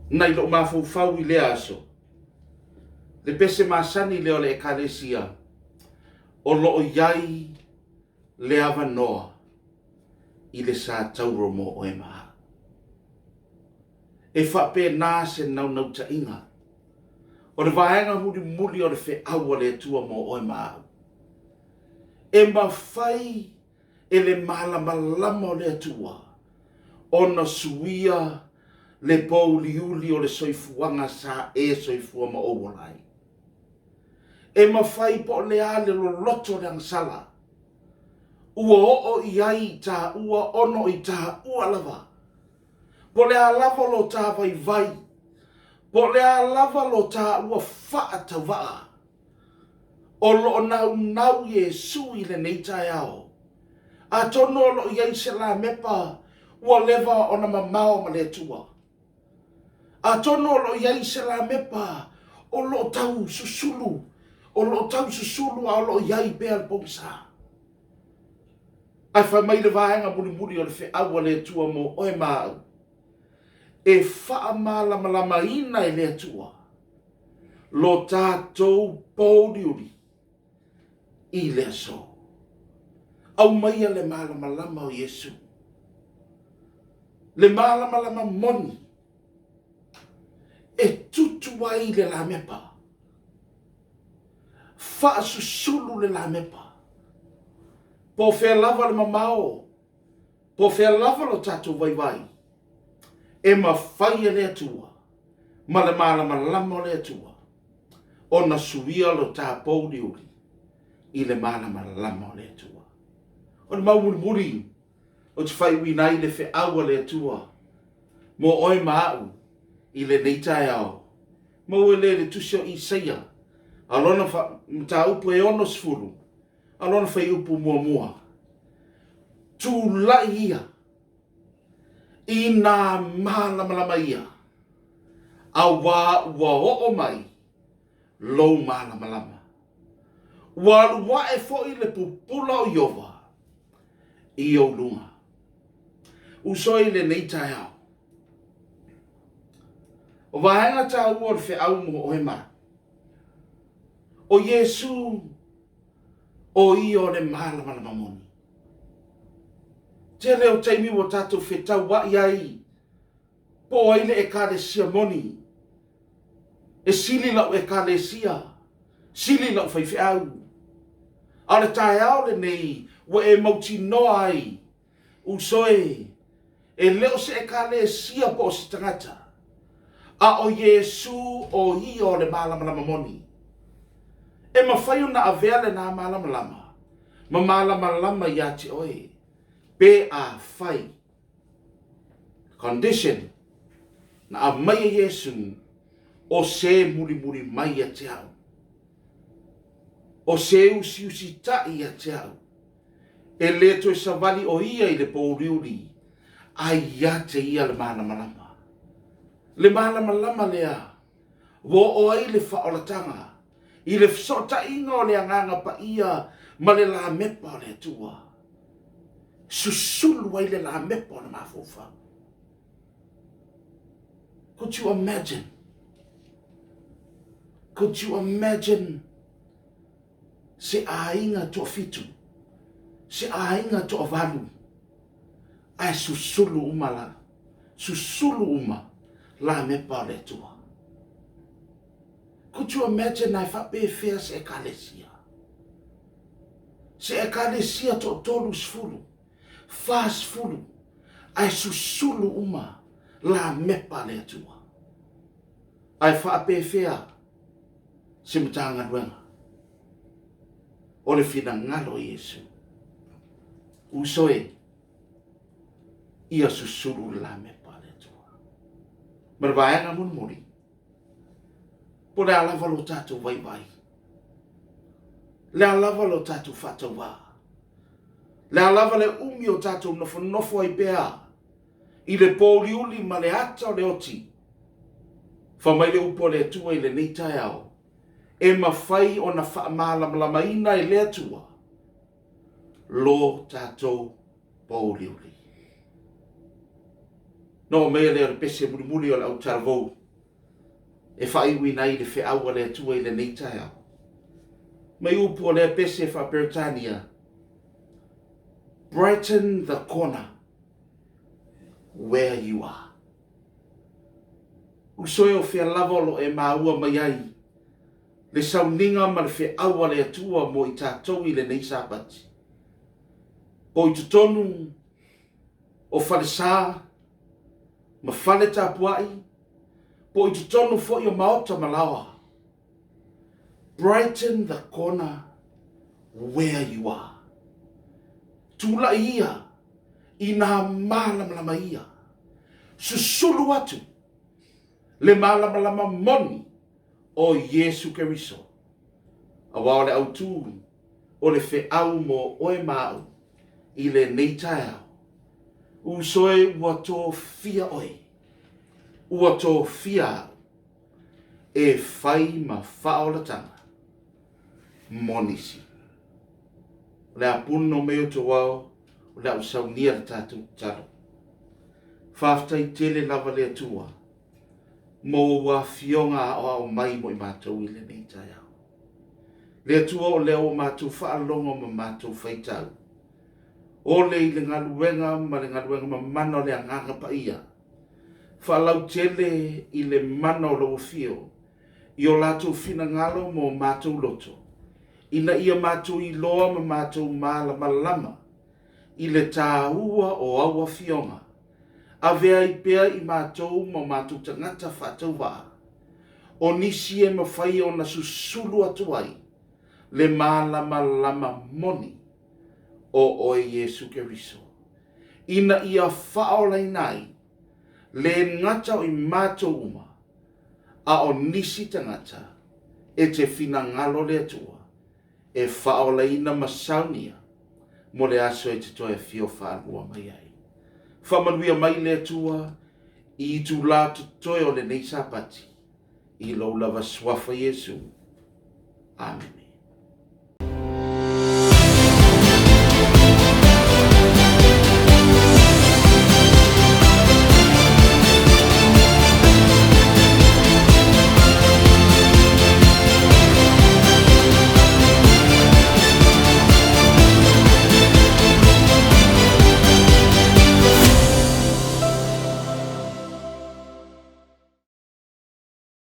nai lou mafaufau i lea aso, le pese masani lea o le Ekalesia, o lo o i ai le avanoa i le satauro mo oe ma au. E faapena se naunautaiga o le vaega mulimuli o le feau a le Atua mo oe ma au. E mafai e le malamalama o le Atua ona suia le pouliuli o le soifuaga sa e soifua ma ou ola ai. E mafai po o le a le loloto o le agasala ua oo i ai i taua ona o i taua lava. Po o le a lava lo ta vaivai, po o le a lava lo taua faatauvaa, o lo o naunau Iesu i lenei taeao. Atonu o lo o i ai se lamepa ua leva ona mamao ma le Atua. Atonu o lo o i ai se lamepa o lo o tau susulu, o lo o tau susulu a o lo o i ai pea le pogisa. Ae fai mai le vaega mulimuli o le feau a le Atua mo oe ma au, e faamalamalamaina e le Atua lo tatou pouliuli i le aso. Aumaia le malamalama o Iesu, le malamalama moni e tutu ai le lamepa, faasusulu le lamepa, po o fea lava le mamao, po o fea lava lo tatou vaivai, e mafai e le Atua ma le malamalama o le Atua ona suia lo ta pouliuli i le malamalama o le Atua. O le mau mulimuli ou te faaiuina ai le feau a le Atua mo oe ma au i lenei taeao, maua lea i le tusi o Isaia a lona mataupu e 60 a lona fuaiupu muamua, Tulai ia i nā malamalama ia, auā ua oo mai lou malamalama. Ua alu aʻe foi le pupula o Ieova i ou luga. Uso i lenei taeao, o vaega taua o le feau mo oe ma au. O Iesū, o ia o le malamalama moni. Tele o taimi ua tatou fetauaʻi ai po o ai le Ekalesia moni. E sili lau Ekalesia, sili lau faifeau. A o le taeao lenei ua e mautinoa ai, uso e, E le o se Ekalesia po o se tagata, a o Iesū o ia o le malamalama moni. E mafai ona avea lenā malamalama ma malamalama iā te oe, pe afai, condition, na aumai e Iesū o se mulimuli mai ia te au, o se usiusitaʻi ia te au, E le toe savali ʻo ia i le pōuliuli, a ia te ia le malamalama. Le malamalama lea ua oo ai le faaolataga i le fesootaiga o le Agaga Paia ma le lamepa o le Atua. Susulu ai le lamepa o le mafaufau. Could you imagine? Could you imagine se aiga toafitu, se aiga toavalu, ae susulu uma la, susulu uma lamepa o le Atua. Could you imagine ae faapefea se Ekalesia? Se Ekalesia toatolu sefulu, 40, ae susulu uma lamepa a le Atua. Ae faapefea se Matagaluega o le finagalo o Iesu. Uso e, ia susulu le lamepa a le Atua. Ma le vaega mulimuli, po o le a lava lo tatou vaivai, le a lava lo tatou faatauvā, le a lava le umi o tatou nofonofo ai pea i le pōuliuli ma le ata o le oti, Fai mai le upu a le Atua i lenei taeao, e mafai ona faamalamalamaina e le Atua lo tatou pōuliuli. Na oo mai lea o le pese mulimuli o le autalavou e faaiuina ai le feau a le Atua i lenei taeao. Mai upu o lea pese faa-Peretania, Brighten the corner where you are. Uso e o fea lava o lo o e maua mai ai le sauniga ma le feau a le Atua mo i tatou i lenei Sapati. Po i totonu o falesa ma fale tapuai, po i totonu foi o maota ma laoa. Brighten the corner where you are. Tulai ia i nā malamalama ia. Susulu atu le malamalama moni o Iesu Keriso, aua o le autū o le feau mo oe ma aʻu i lenei taeao. Uso e ua tofia oe, ua tofia aʻu e fai ma faaolataga mo nisi. O le a puno mai o tou ao, o le a ou saunia le tatou tatalo. Faafetai tele lava le Atua mo ou afioga aoao mai mo i matou i lenei taeao. Le Atua o lea ua matou faalogo ma matou faitau, ole i le galuega ma le galuega mamana o le Agaga Paia, faalautele i le mana o lou afio i o latou finagalo ma o matou loto, ina ia matou iloa ma matou malamalama i le tāua o au afioga, ave ai pea i matou ma o matou tagata faatauvaa, o nisi e mafai ona susulu atu ai le malamalama moni o oe Iesu Keriso, ina ia faaolaina ai le gata o i matou uma, a o nisi tagata e te finagalo le Atua e faaolaina ma saunia mo le aso e te toe afio faalua mai ai. Faamanuia mai le Atua i itulā totoe o lenei Sapati, i lou lava suafa Iesu. Amene.